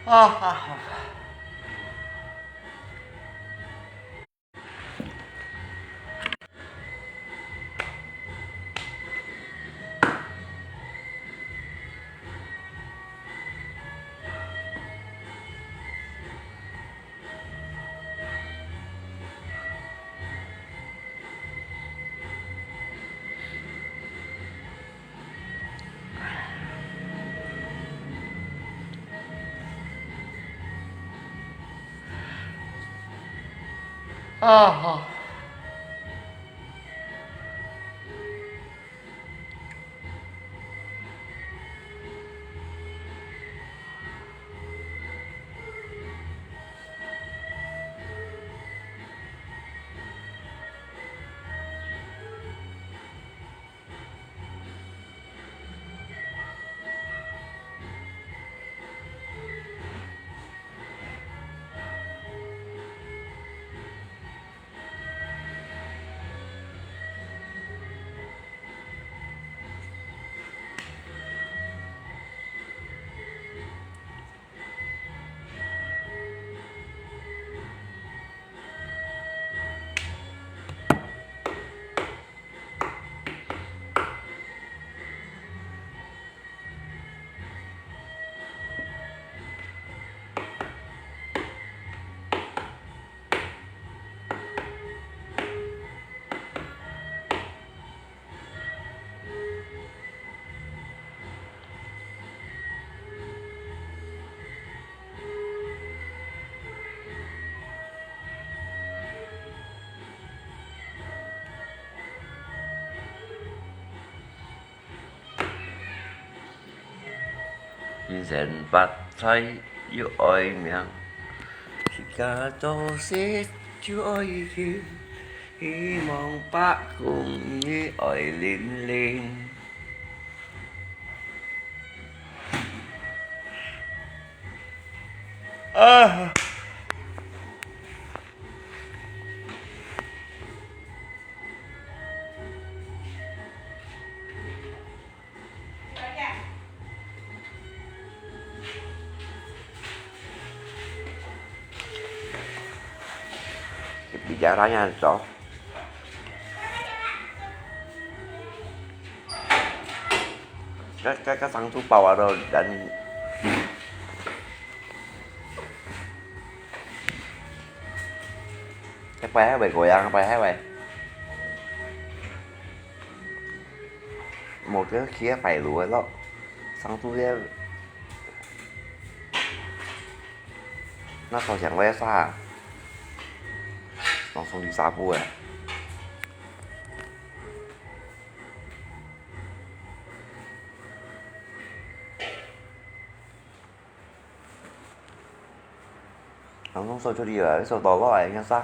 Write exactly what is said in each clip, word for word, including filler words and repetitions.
啊哈哈！啊哈！ 人生發財又愛命，自家做事就愛勤，希望伯公你愛靈靈。 啊！Bicara-nya so. 該，該，該生豬包啊，都人，該擺還會過樣，該擺還會。無，這个企在擺爐个咯，生豬个。 那燒香个啥？攏送去沙布个。攏送出去了，收到落來，你看啥？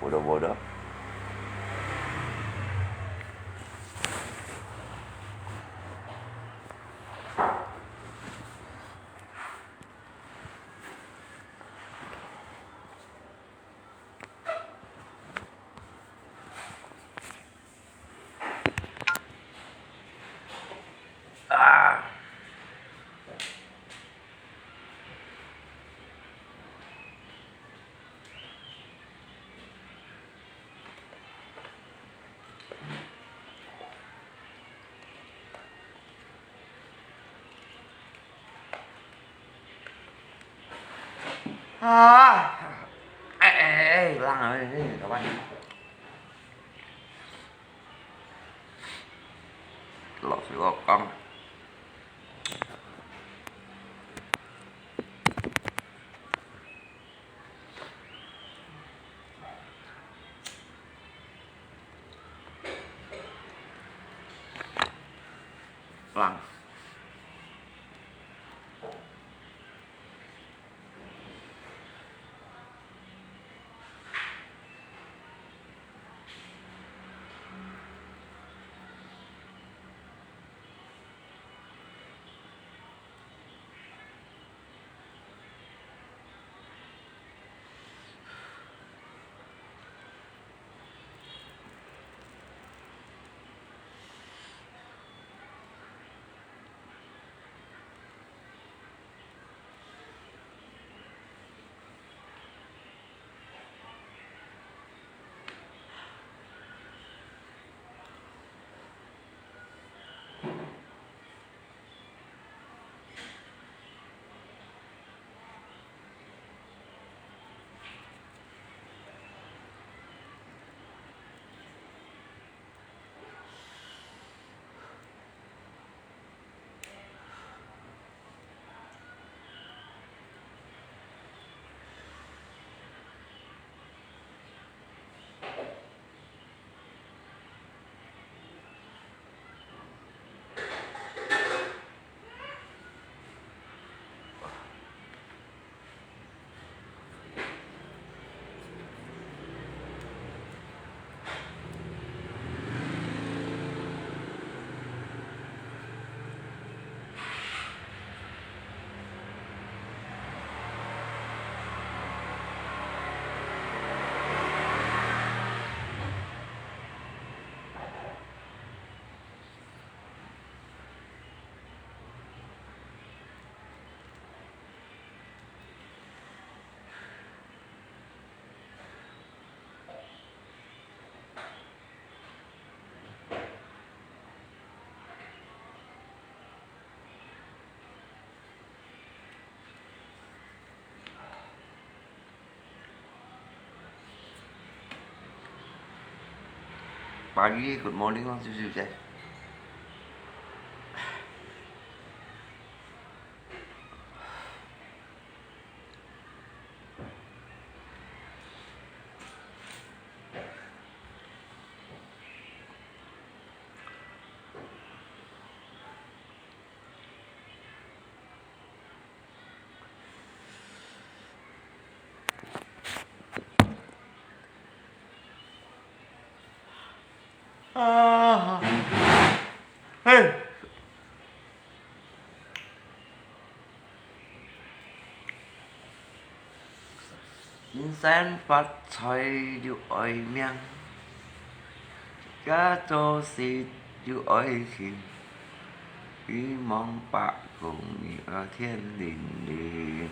無的，無的。 啊！ 啊！哎，哎，哎，冷啊，哎，哎，老板。老实我讲。 冷。華語个good morning咯，就是這樣。 啊，嘿。人生發財就愛命，家做事就愛勤，希望伯公你啊天靈靈。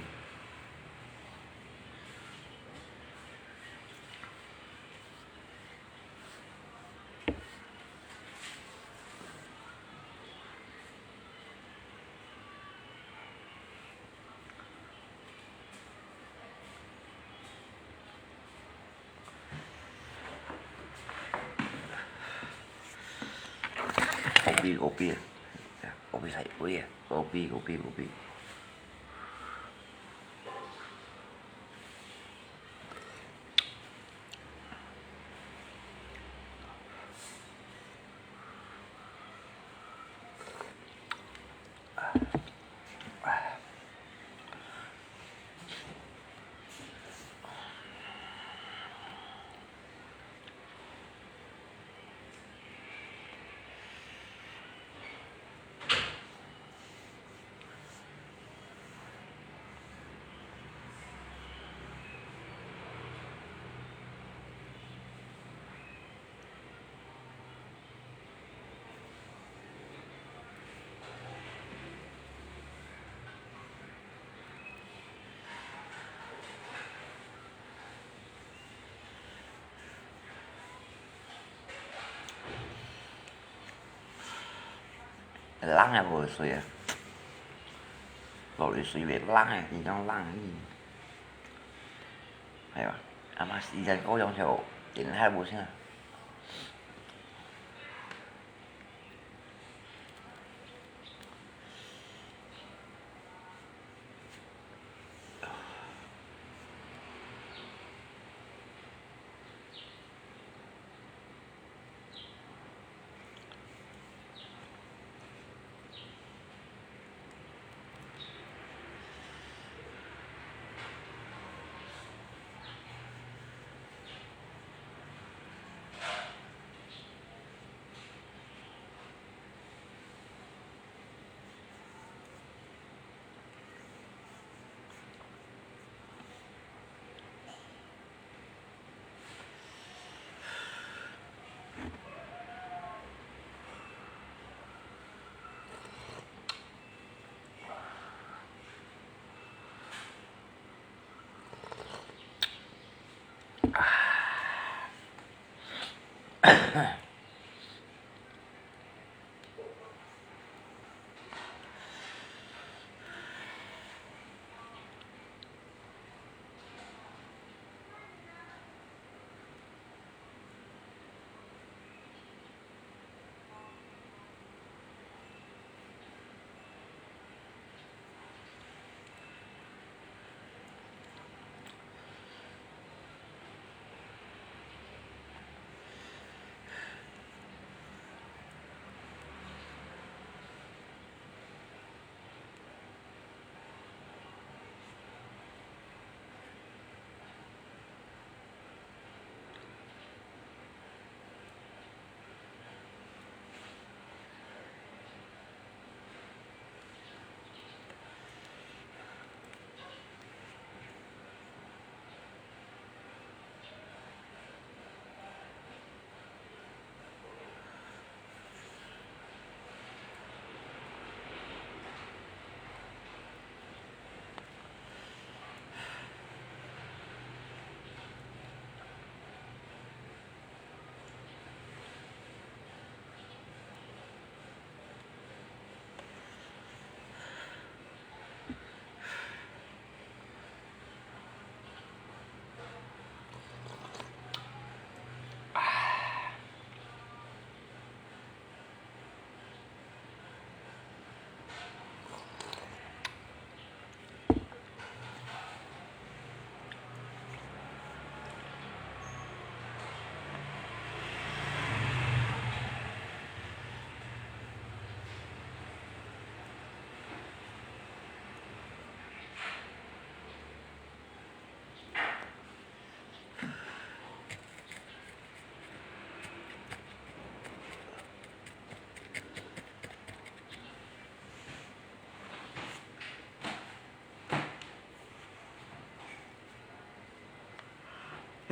Kopi, kopi. Kopi sai, kopi, kopi, kopi, kopi. 冷啊，無水啊。落雨水會冷啊，真正冷啊。係啊，阿媽時間過樣就，真係無啥。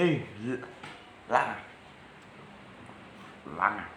哎，冷啊，冷啊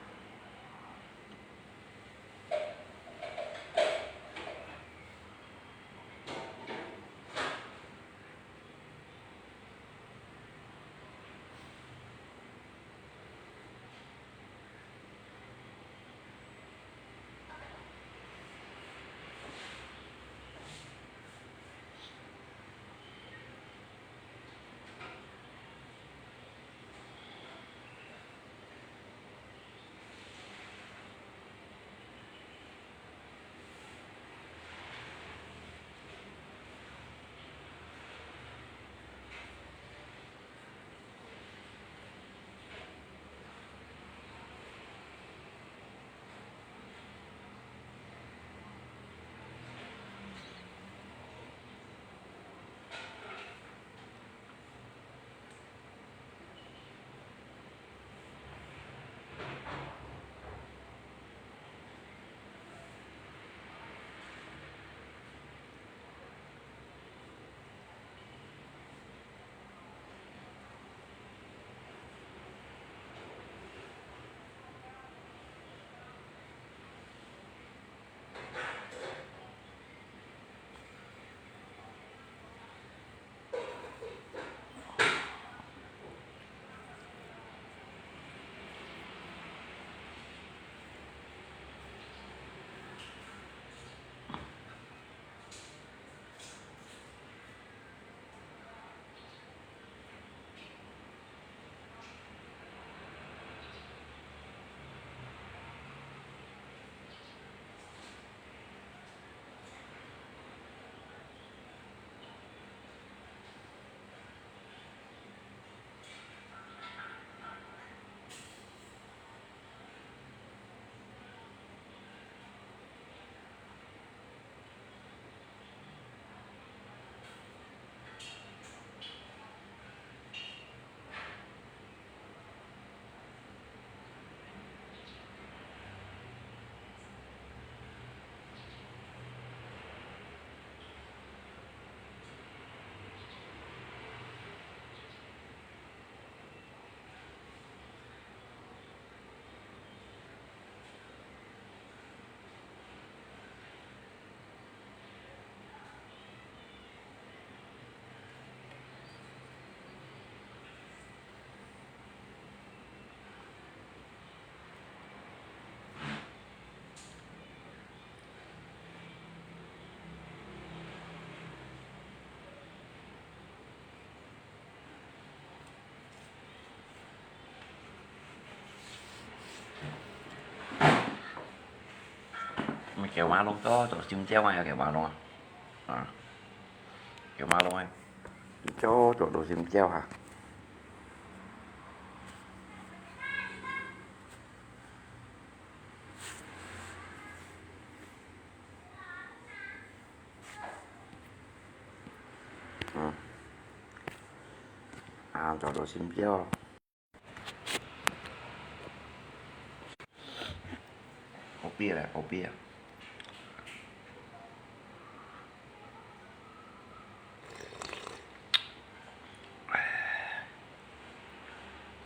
！Mì-kéo mah-lung做，做心焦啊，要kéo mah-lung啊。啊，kéo mah-lung啊，做，做到心焦哈。 嗯。啊，做到心焦。好冰咧，好冰啊！唉，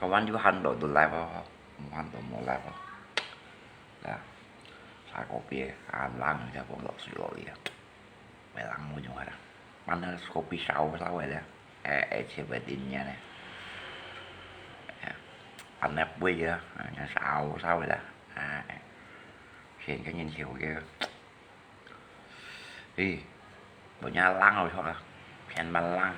今晚有閒就來吧，無閒就無來吧。啊，茶咖啡，啊，冷一下，放落水落去啊。 Mê lăng mô nyo hâ. Mana kopi sao sao ai le. Eh, eh, cewek din nia le. Anep bui ya, nya sao sao le. Ah, eh. Sien kan yin siu ke. Ih, bơ nya lăng au chok a. Phian man lăng.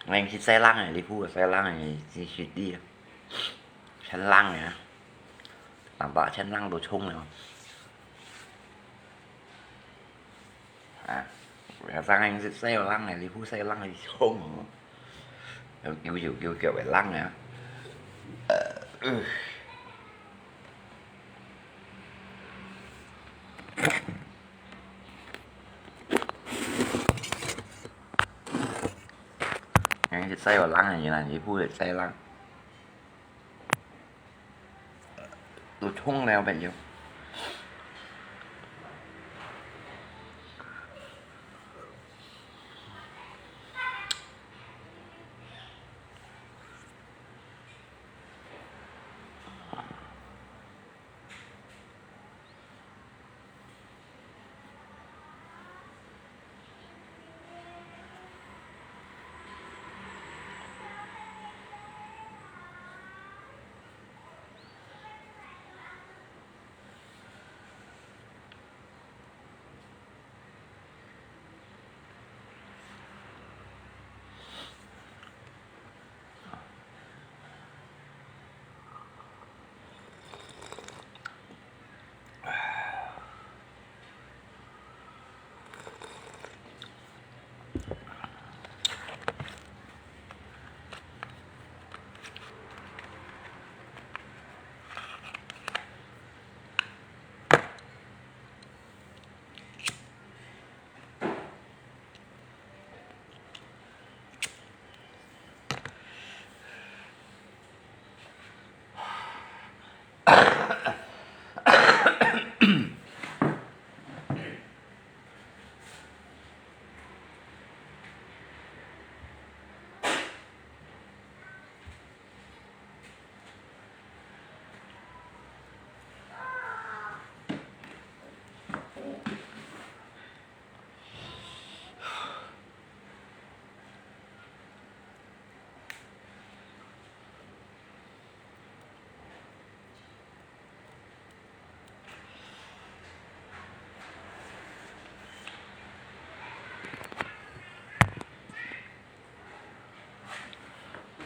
Ngang sit sai lăng e, li pu sai lăng e, si sit di. Sai lăng e. Tamba sai lăng do chung e. À, sang anh sẽ xeo lăng này, li pu xeo lăng này không. Kiểu, kiểu, kiểu, kiểu phải lăng này. Ờ, ừ. Anh sẽ xeo lăng này, như là li pu sẽ xeo lăng. Tôi 通了，朋友。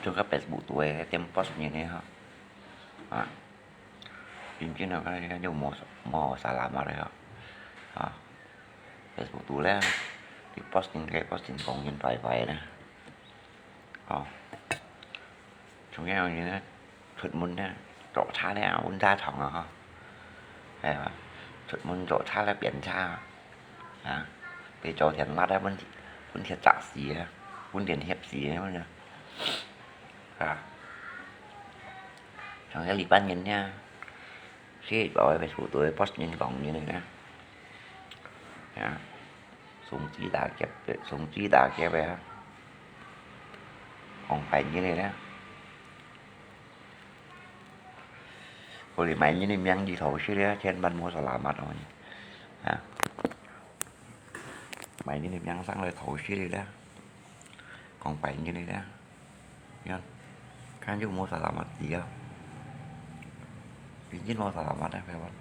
做个Facebook肚个店boss人个吼，啊，真正个就無無salamat个吼，啊，Facebook肚咧，你boss人个boss人講人壞壞咧，哦，從樣人咧，出門咧，做差咧，溫差長啊吼，係啊，出門做差咧，變差啊。 啊，被朝天辣啊，分分天炸死啊，分天熝死啊，啊，像這禮拜人呢，四寶个Facebook肚个boss人講人个呢，啊，送水打劫个，送水打劫个啊，講壞人个呢，我哋賣人个命就偷食了，千萬莫salamat哦，啊。 Mày đi niệm nhang sang lời thấu suy đi đó. Còn phải như đi đó. Nhá. Kan yuk mau salamat dia. Pijin mau salamat dah, kawan.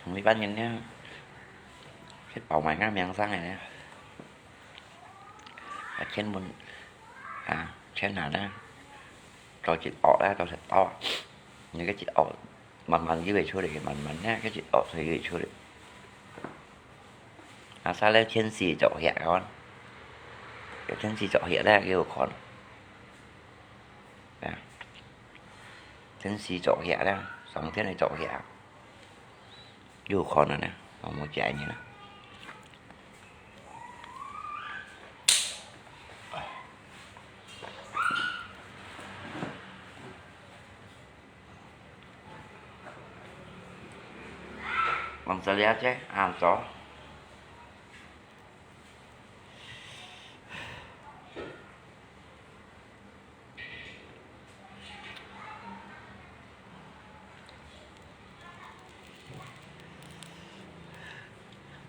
Không biết bác nhìn nhá. Chết bảo mày ngã miệng sang này nhá. À, chết muốn, à, chết nào đó. Cho chết ọ đó, cho chết ọ. Như cái chết ọ, mặn mặn dưới về chua đi, mặn mặn nhá, cái chết ọ thì dưới về chua đi. À, sao lấy chiến sĩ chọn hiện con. Cái chiến sĩ chọn hiện đó, cái con. Nè. Thiên sứ chọ hiạ đó, sóng thiên này chọ hiạ. Dù khó nữa nè, nó một chạy như nè. Bằng xa liá chứ, ăn chó.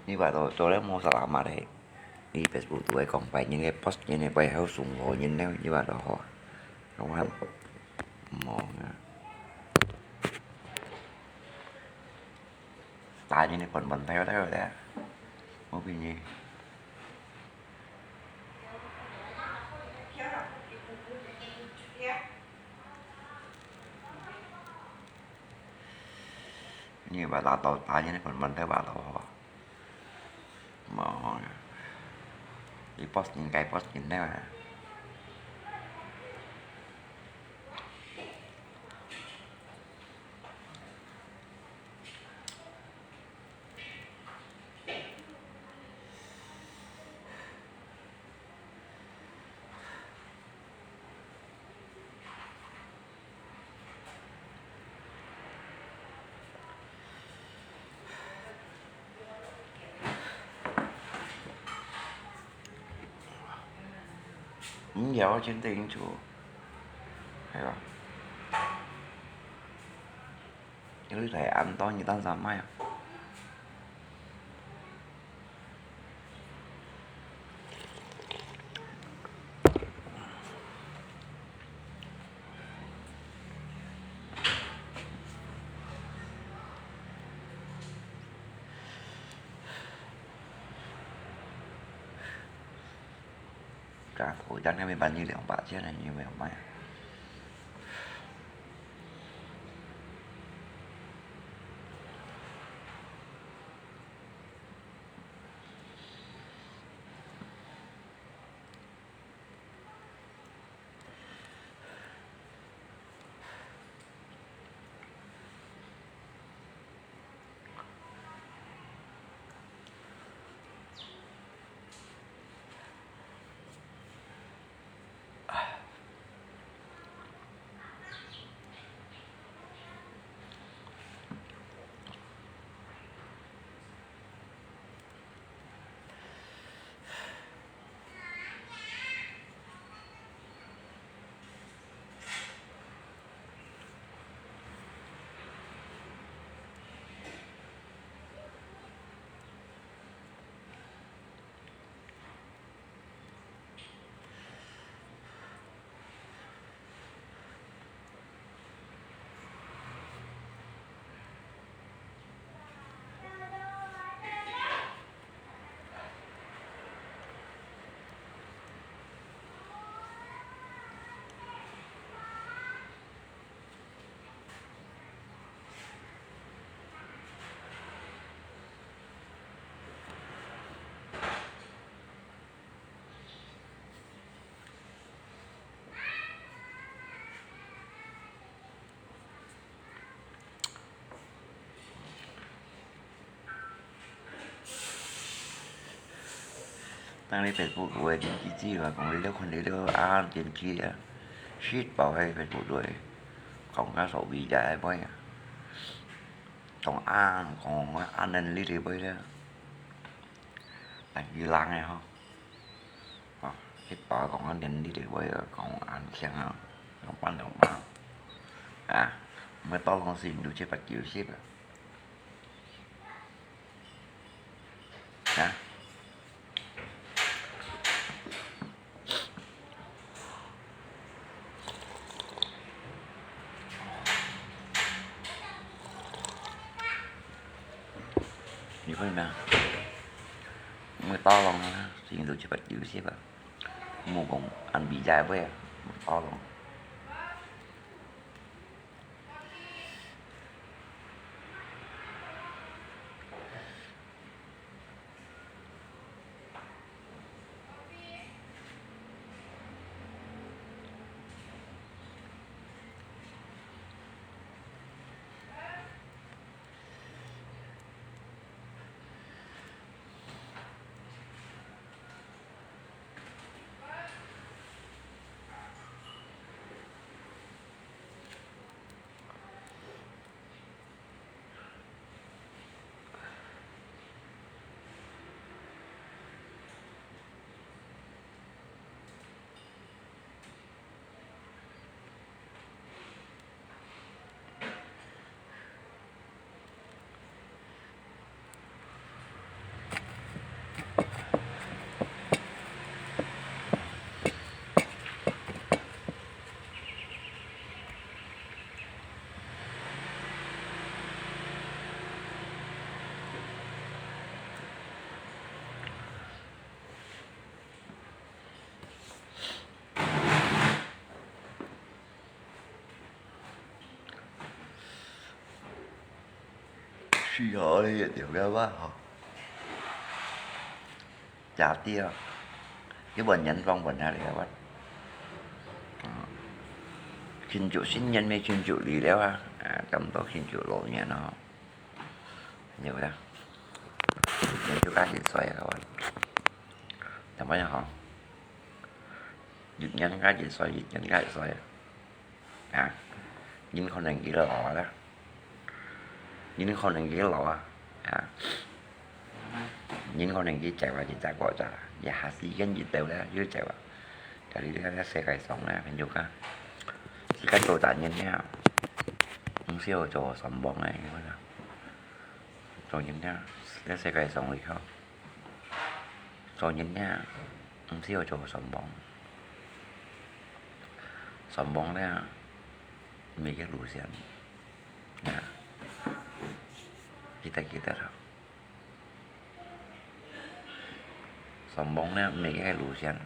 Ni ba to, to le mo salamat le. Ni Facebook tu ai kong pai, ni le post, ni le pai hau sung ho, ni le, ni ba to ho. Kong han mo na. Ta ni le pon pon teo teo le. Mo pi ni. Ni ba ta to ta ni pon pon te ba to ho. Mo. Di post ni kai post ni ne ba. 你了解電影就，係吧？有一台恁多你當然買啊。 加投一张那边板你两百件呢，你有没有卖啊？ 當你Facebook个，你記住啊，講你了看你了啊，電視啊，食飽个Facebook个，講較所謂个會啊，講啊，講啊，恁呢你就會了，但係人个吼。 啊，一般講啊，連你都會講恁強啊，兩百兩百。啊，毋係到當時你就七八九十啊。啊。 你會咩？毋會到咯，先到七八九十啊。莫講恁比較會啊，毋會到咯。 是哦，你也著了吧吼？假的哦，你問人講問下你个話。嗯，慶祝新年咩慶祝你了啊？啊，差毋多慶祝老年咯。有啦，你就加一歲啊，个話。怎麼樣吼？一年加一歲，一年加一歲啊。 啊，人可能佢老啊啦，人可能佢老啊，啊，人可能佢走啊，佢走過咋，也還係跟佢走啦，又走啊。在這个世界上呢，朋友啊，自家做大人了，毋需要做上網个，你看啊。做人了，這世界上以後，做人了，毋需要做上網。上網了，毋係个路線。啊，記得，記得啊。上網了，毋係个路線。 啊，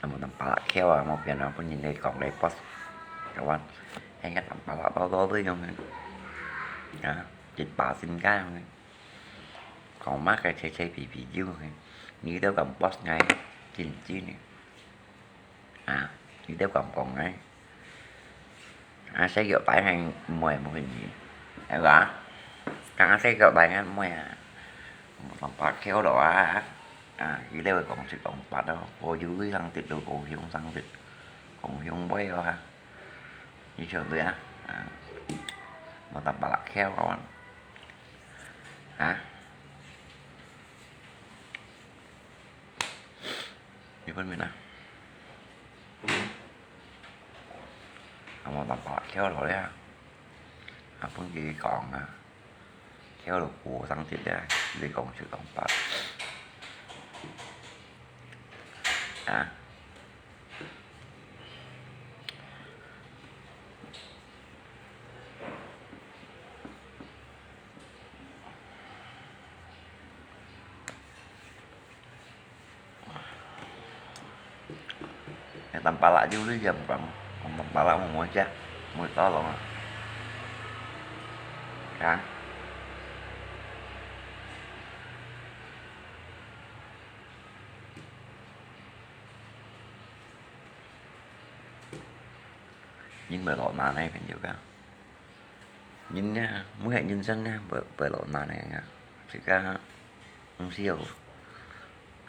無當巴拉翹啊，無變啊，分人來講來post，个話，應該當巴拉包包都用个，啊，一把身家用个，講麼个吹吹皮皮就用个，你都敢post𠊎，真真个。 啊，你兜敢講个？啊，細腳大个妹無分你，係吧？啊，細腳大个妹啊，無當巴拉翹咯啊！啊，佢兜會講七講八咯，無有位生得到高雄生得，高雄妹咯哈！你曉得啊？啊，無當巴拉翹咯啊！啊？ 你分明啊？啊，無辦法，翹落了。啊，分佢講啊，翹落過生日了，你講就講吧。啊。 Yang tampalak juga dia bukan. Yang tampalak mau ngajak, mau tolong. Kan? 人會落難个，朋友啊。人呢，每个人生呢，會，會落難个啊。自家毋需要，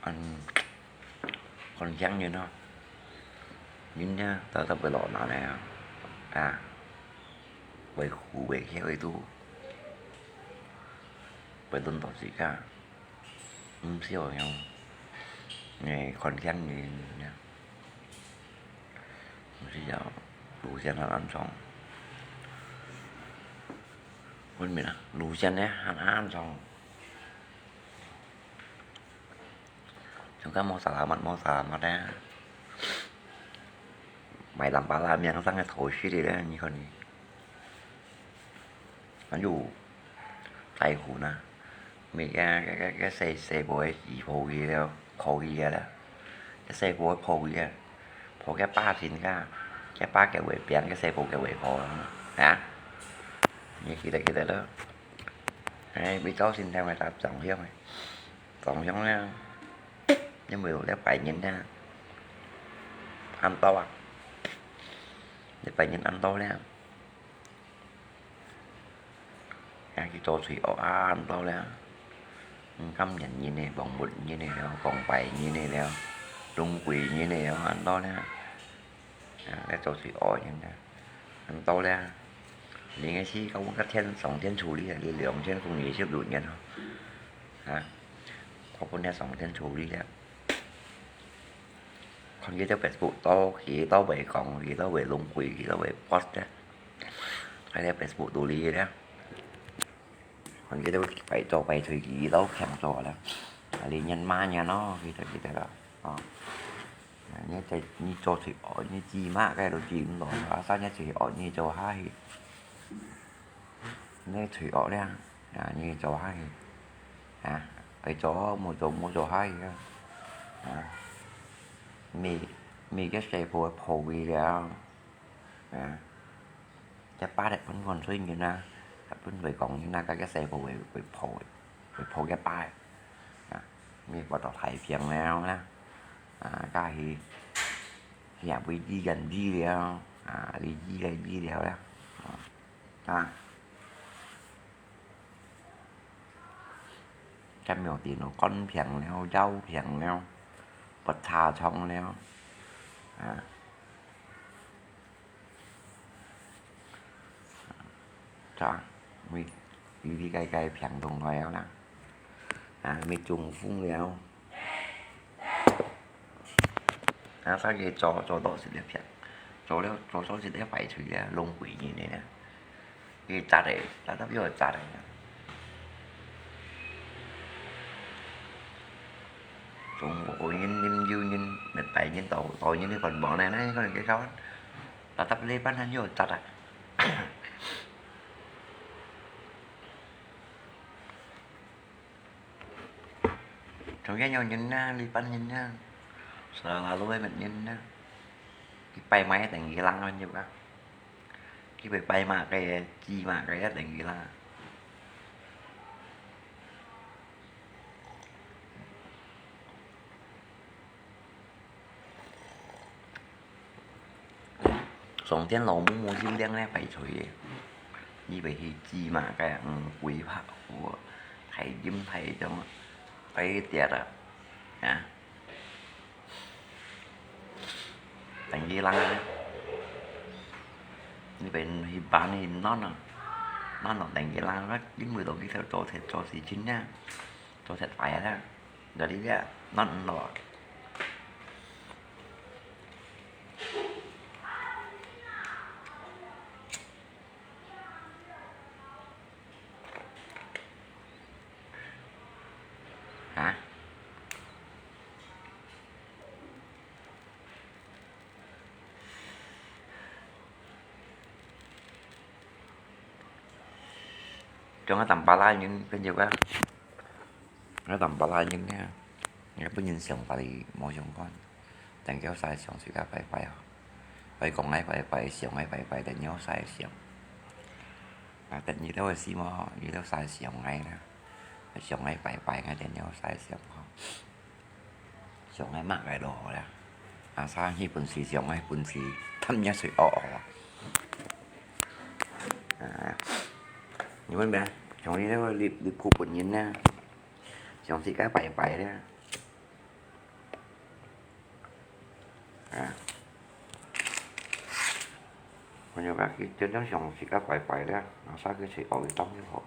嗯，看輕人咯。人呢，都，都會落難个啊。啊，會苦會枵个都，會輪到自家。 毋需要用，𠊎看輕人呀。毋需要，路線還恁長。分明啊，路線呢，還恁長。就講無salamat，無salamat啊。買兩把拉麵上个頭緒哩咧，你看你。 還有大戶呢，每个，个，个，个細，細部个姨婆去了，婆去了，个細部个婆去了，婆个爸親个，个爸个位邊，个細部个位婆啊，啊？你記得，記得了？哎，每朝晨才會打上香个，上香了，因為有了拜年了，恁多啊，你拜年恁多了。 啊，去做罪惡啊，恁多了。嗯，感恩人呢，忘恩人呢了，講拜年呢了，攏跪年呢了，恁多了。啊，來做罪惡人了，恁多了。你个事，到个天，上天處理啊，你兩千空二十六年哦。啊，到分了上天處理了。 看佢兜Facebook多，佢兜會講，佢兜會攏跪，佢兜會post个。在該Facebook肚裡个。看佢兜拜做拜推，佢兜強做啦。啊，你念嘛念咯，佢兜，佢兜啦，哦。啊，你在，你做罪惡，你知嘛，該都知毋落，啊，啥人罪惡，你做下去。 你罪惡了，啊，你做下去，啊，愛做，無做，無做下去啊，啊，每，每个細部个婆去了，啊，這八十分分歲人啊，分會講人啊，該个細部會，會婆，會婆个八，啊，每个到太平了啦，啊，該去，也會醫人醫了，啊，你醫个醫了啦，啊。 啊，該苗栗咯，肝病了，腰病了，發痤瘡了，啊，啊，喂，你，你該，該病痛來了啦。啊，你中風了。啊，所以做，做到一粒病，做了，做到一粒壞喙了，攏會人的啦。佢扎的，扎到要扎的啦。中國人、印度人、熱帶人、島，島人，你看無呢？那你看佢搞，扎到這般，他就扎啊。 Trong cái nhau nhìn na, li pan nhìn na. Selalu ai met nhìn na. Ki pai mai teng ki lang man juga. Ki pai pai ma kai, chi ma kai teng ki lang. Sòng tiên老母母就靚咧，擺嘴咧。你會去芝麻个，嗯，鬼拍火，太陰太重，擺跌啊，啊。等佢冷啊，你會去搬去暖啊，暖啊，等佢冷啊，因為到佢頭做事，做事情呢，做事快啊。 Jadi dia non lo. Hả? Trong cái tầm ba lai những cái gì á? Nó tầm ba lai những nha. Nó bún nhìn sòng phải mô sòng con. Teng kéo sai sòng sự các phải phải hả? Phải còn ngay phải phải sòng ngay phải phải teng nhau sai sòng. À, teng như đâu xí mô, như đâu sai sòng ngay nè. Sòng ngay phải phải ngay teng nhau sai sòng hả? Sòng ngay mắc cái đồ nè. À, sao như bún xì sòng ngay bún xì. Thăm nhau sự ồ ồ. À. Như vậy bé, sòng đi đâu lip lip khu bún nhìn nè. Sòng xì các phải phải nè. À. Còn nhiều các cái chân đó sòng xì các phải phải nè. Nó sao cái sự ồ cái tông như vậy.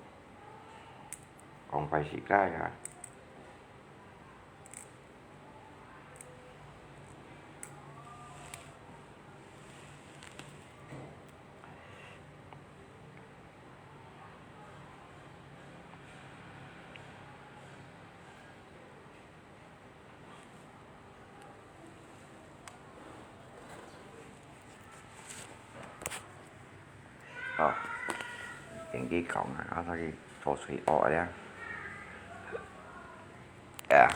Còn phải xì các à. Ồ, tiếng Việt không à, nó thì thổ thủy ổ đấy. À.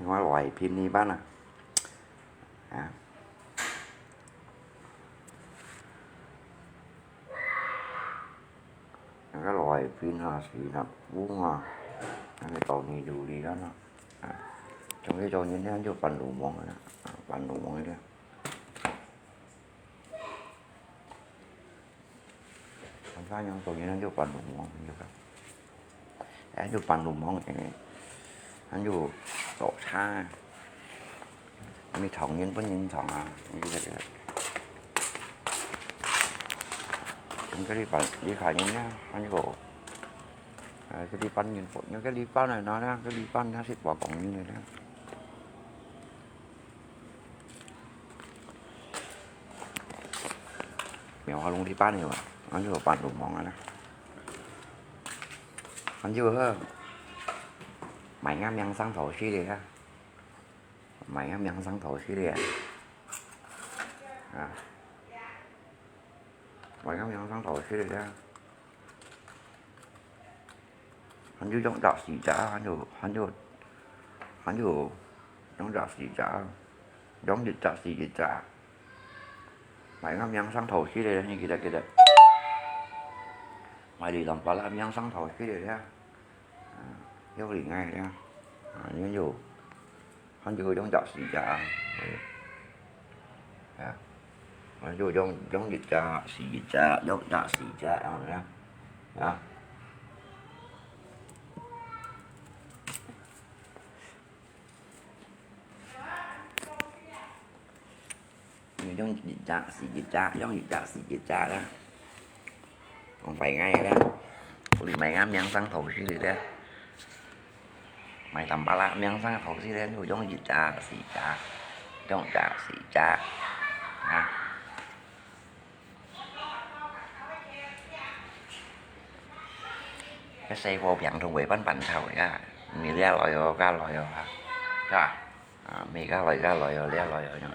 Ngó lòi phim ni bát à. Hả? Ngó lòi phim hả, xì nạp vung hả. Ngó lòi tàu ni đủ đi đó nó. Hả? Trong cái trò như thế, ăn cho phần đủ món rồi đó. Hả? Phần đủ món rồi đó. Hàn Quốc nhân tụi nó ăn cho phần đủ món, ăn cho phần đủ món thế này. Ăn cho tổ cha. Mì thòng nhân bún nhân thòng à. Như thế này. Chúng cái đi phần, đi khai nhân nhá. Ăn cho, à, cái đi bánh nhân bột, những cái đi bánh này nó đó, cái đi bánh nó sẽ bỏ cọng như này đó. Mèo hoa lông đi bát này mà. Ăn cho bạn đủ món rồi đó. Ăn cho hơ. Mày ngắm yang sáng thổ xí đi ha. Mày ngắm yang sáng thổ xí đi à. À. Mày ngắm yang sáng thổ xí đi ha. Hàn Quốc chống trả xỉ trả, Hàn Quốc, Hàn Quốc, Hàn Quốc chống trả xỉ trả, chống dịch trả xỉ dịch trả. Mày ngắm yang sáng thổ xí đi, như kia kia. 買兩包啦，面上頭去了呀。啊，又厲害了呀。啊，又有，還有用隻四隻啊。啊，還有用，用一隻，四隻，用一隻，四隻，啊，啊。 用一隻是一隻，用一隻是一隻啦。講白个啦，屋裡買个面上頭去个啦，買三百啦，面上頭去个，就用一隻是一隻，用一隻是一隻，啊。該細火平常會煏煏炒个啊，你這來哦，該來哦，哈，係吧？ 啊，每个來个來哦，這來哦，樣。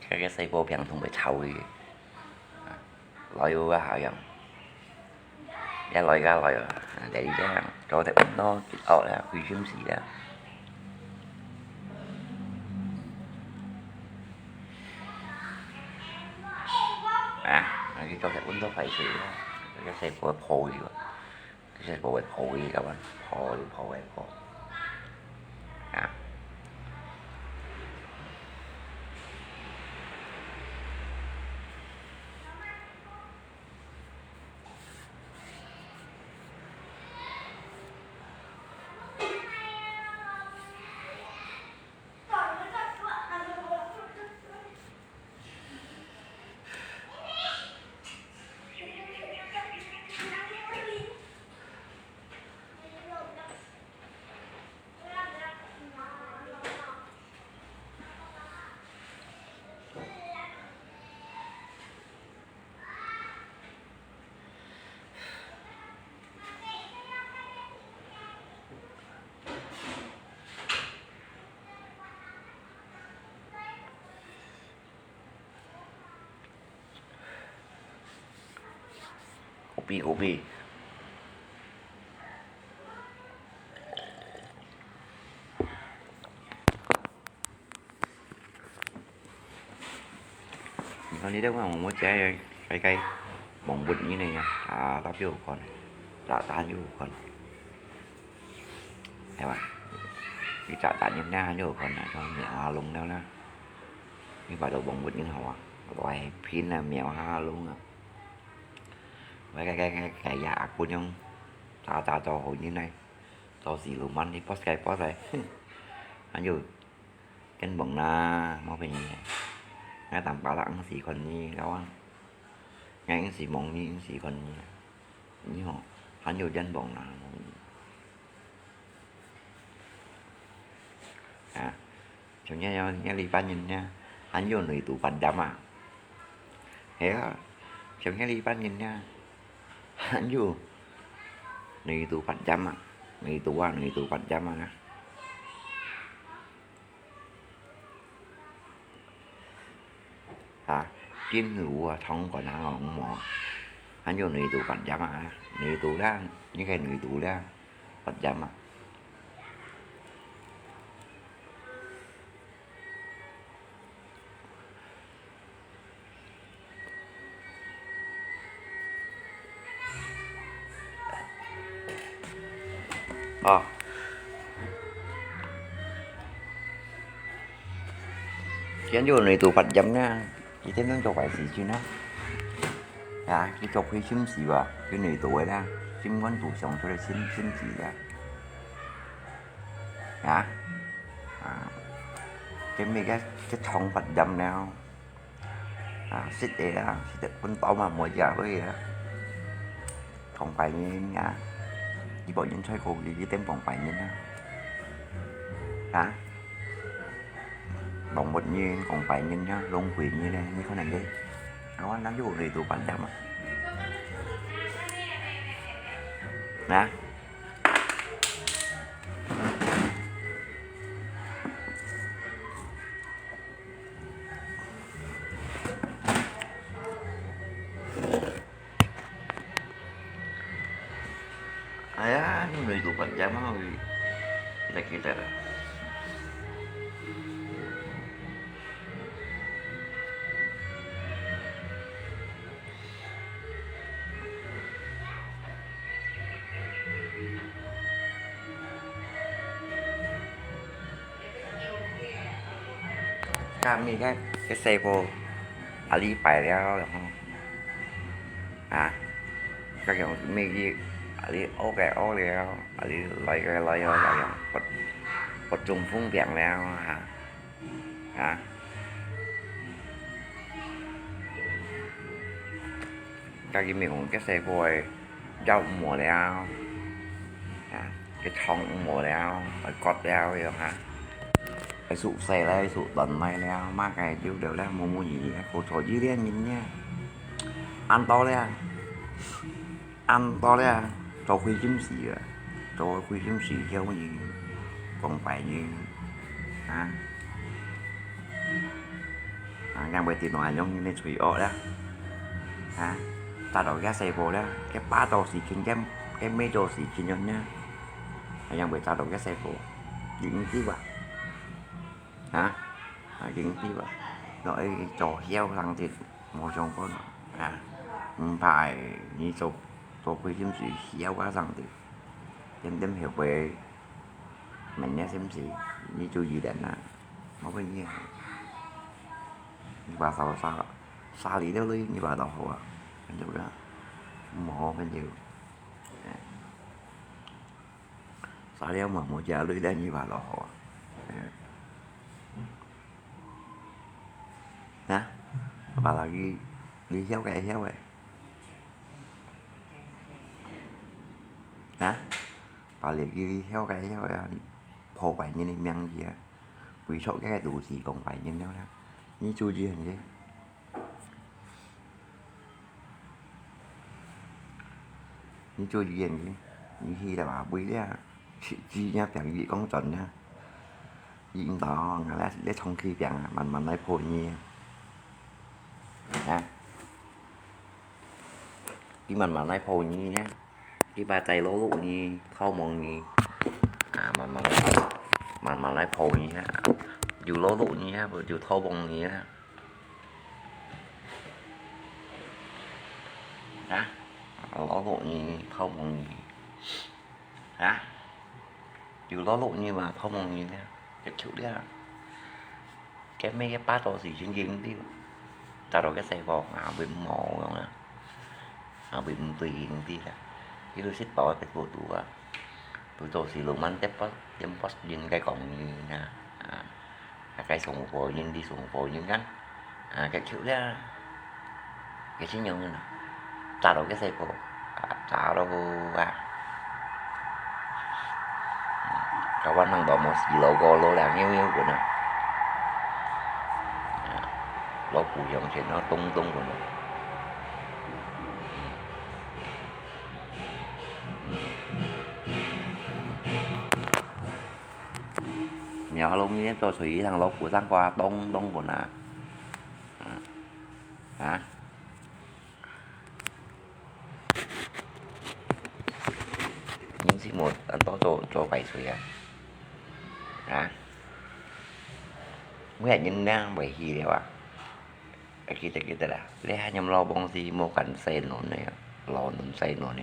該个細火平常會炒个，啊，來哦，啊，好樣。 也來个來哦，啊，第二隻做得毋多，幾多啦，開心死啦。啊，啊，佢做得毋多壞事啦，這細火會破去哦，這細火會破去个嘛，破就破个破。啊。 Kopi, kopi. 你看你這款黃毛姐，該該黃煏人呢，啊，特別好看，炸彈又好看，係吧？你炸彈人那又好看啊，像貓下籠了啦。你擺到黃煏人好啊，外片啊，貓下籠啊。喂，該該該該呀，阿姑娘，炸炸到好人呢，到時路慢你post該post來，哼，還有 跟忙啦，無便宜。𠊎當巴拉毋使看你，老啊。𠊎毋使望你，毋使看你。你吼，還有跟忙啦。啊，像這樣，這禮拜人呢，還有內肚發炎啊。係啊，像這禮拜人呢，還有內肚發炎啊，內肚啊，內肚發炎啊。 啊，金牛啊，糖管啊，紅毛，還有內肚發炎啊，內肚啦，你个內肚啦，發炎啊。 哦。佢有內肚發炎呢，佢天天做壞事情啊。啊，佢做虧心事吧，佢內肚个啦，心肝肚想出來心，心事啦。啊，啊，佢每个，佢腸發炎了。 啊，食个啊，食个分飽嘛，無食落去啊。講壞人啊，佢幫人吹口氣，佢等講壞人啊。啊？黃煏人、講壞人啊，弄鬼人呢，你看人家，啊，𠊎哪有內肚發炎啊？啊？哎呀，你们都不讲嘛，我来给他了。下面个个細胞，啊，你擺了，然後，啊，个樣，每日，啊，你屙个屙了，啊，你來个來了，个樣，發，發中風病了，哈。 啊。家己面孔个細胞个腰無了，啊，个腸無了，會割了樣哈。會縮細了，縮短來了，麼个就了了，無無意義，過做一兩年呢。恁多了。 恁多了，做虧心事啊，做虧心事，曉得講壞人，啊，啊，因為電腦還用你吹惡了，啊，打到个細胞了，个爸做事情，个，个妹做事情樣呢，還因為打到个細胞，你毋知吧？啊，啊，你毋知吧？所以做曉生的，無相干啊，毋怕你做，做虧心事，曉啊生的。 點點後背，明日心事，你注意點啊，無分你啊。你把手沙，沙里了嘞，你把老好啊，跟住啦，無好跟住，哎，沙了嘛，無加累了，你把老好啊，哎。 啊，apalagi你曉个曉个。啊，apalagi你曉个曉个，破壞人的名譽啊，為著个都市講壞人了啦，你注意很些。 你做演員，你去了嘛，為了，去，去那表演工作呢，你毋知哦，𠊎來，來重去病啊，慢慢來破你啊。啊，你慢慢來破你呢，你把在落落你，偷摸你，啊，慢慢來，慢慢來破你啊，有落落你啊，就偷摸你啊。 啊，落落你，偷摸你。啊，有落落你嘛，偷摸你呢，就臭了。該咩个巴肚事情認定，打到个細胞啊，會無用啊，啊，會毋對認定啦。佢都識到个過度啊，都做事浪漫，點不，點不應該講你啊，啊。 啊，該送貨人，你送貨人啊，啊，該就了，該就樣啦，打到个細胞，啊，打到啊，嗯，該碗湯都無洗落過，落了尿尿个呢，啊，老古向前咯，咚咚个呢。 苗龍呢，做水一趟老古上過東東滾啊。啊，啊，你是無，啊，多做，做白水啊？啊？每日人呢，袂去了啊？啊，記得，記得啦，你還有老東西，莫敢洗腦呢，老人洗腦呢。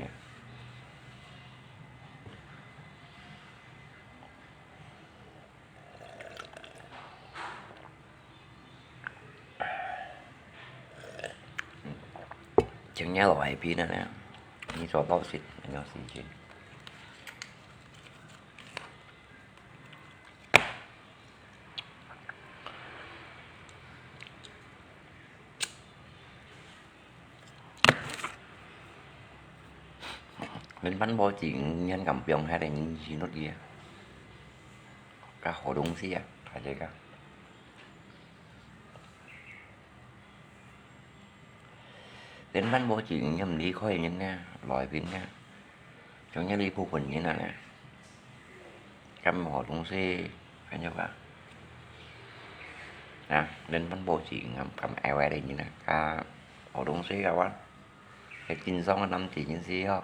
今日落海邊啊，你做到食，你有時間。 連番波子，你還敢放下來，你去落去啊？該好東西啊，大家講。連番波子，你還毋離開人呢，來賓呢？ 像這裡部分人啊呢，敢好東西，看著吧？啊，連番報紙，敢，敢愛壞个人啊，啊，好東西个話，該經商个男子人士吼，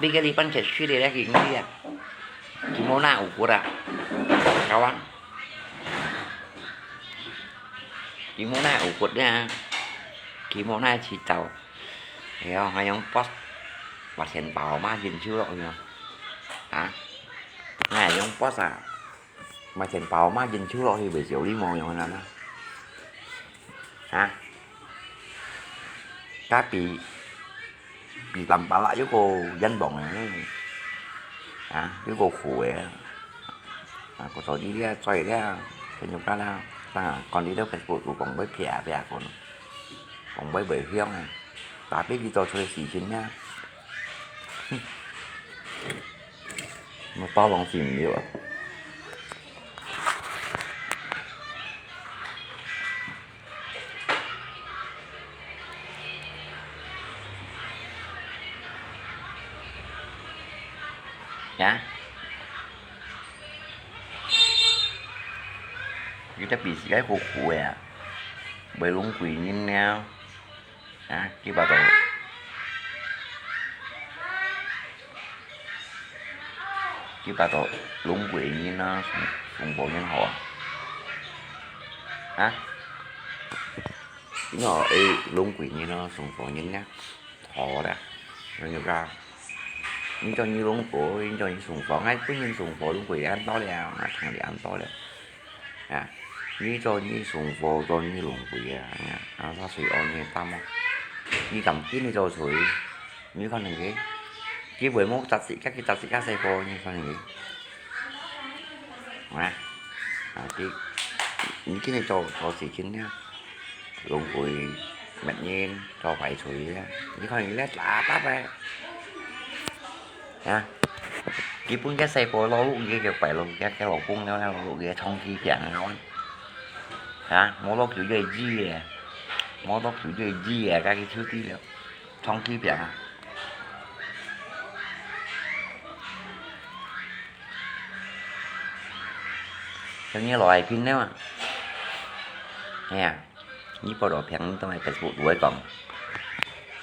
你个你半切水个咧，佢毋知啊？佢無拿有骨啊？搞啊！佢無拿有骨啊？佢無拿去找。哎喲，還用剝？把錢包嘛，緊收落去啊？啊？哎，用剝啊？ 買錢包嘛，緊收落去，袂少你無用啦。啊？該比，比藍巴拉又過冤枉个，啊，又過苦个。啊，故所以你啊，做了，跟住啦，啊，講你兜Facebook有講會撇撇講，講會袂響啊，tapi你做出來事情呢？哼。 我包容性没有啊。呀？有得比自家苦苦个啊，袂弄鬼人了。 啊，佢把到，佢把到弄鬼人啊，送，送佛人好啊？啊？你好，哎，弄鬼人啊，送佛人啊，好的，那个，你叫你弄鬼，你叫你送佛，哎，不能送佛，弄鬼人到了，那看了到了。 啊，你做你送佛，做你弄鬼啊，啊，他谁哦，你大毛，你敢给你做谁？你看那个，佢會無十四个，佢十四个細个，你看那个，啊，啊，佢，你今日做，做事情呢，弄鬼，滅人，做壞事啊，你看你咧打打呗。 啊，佢分个細个落落去个，擺落去个老公了，落落去个長期病啊，啊，無落去个醫个，無落去个醫个，該个就對了，長期病啊。像你老愛拼了嘛，哎呀。 你報到病，你當係Facebook都會講，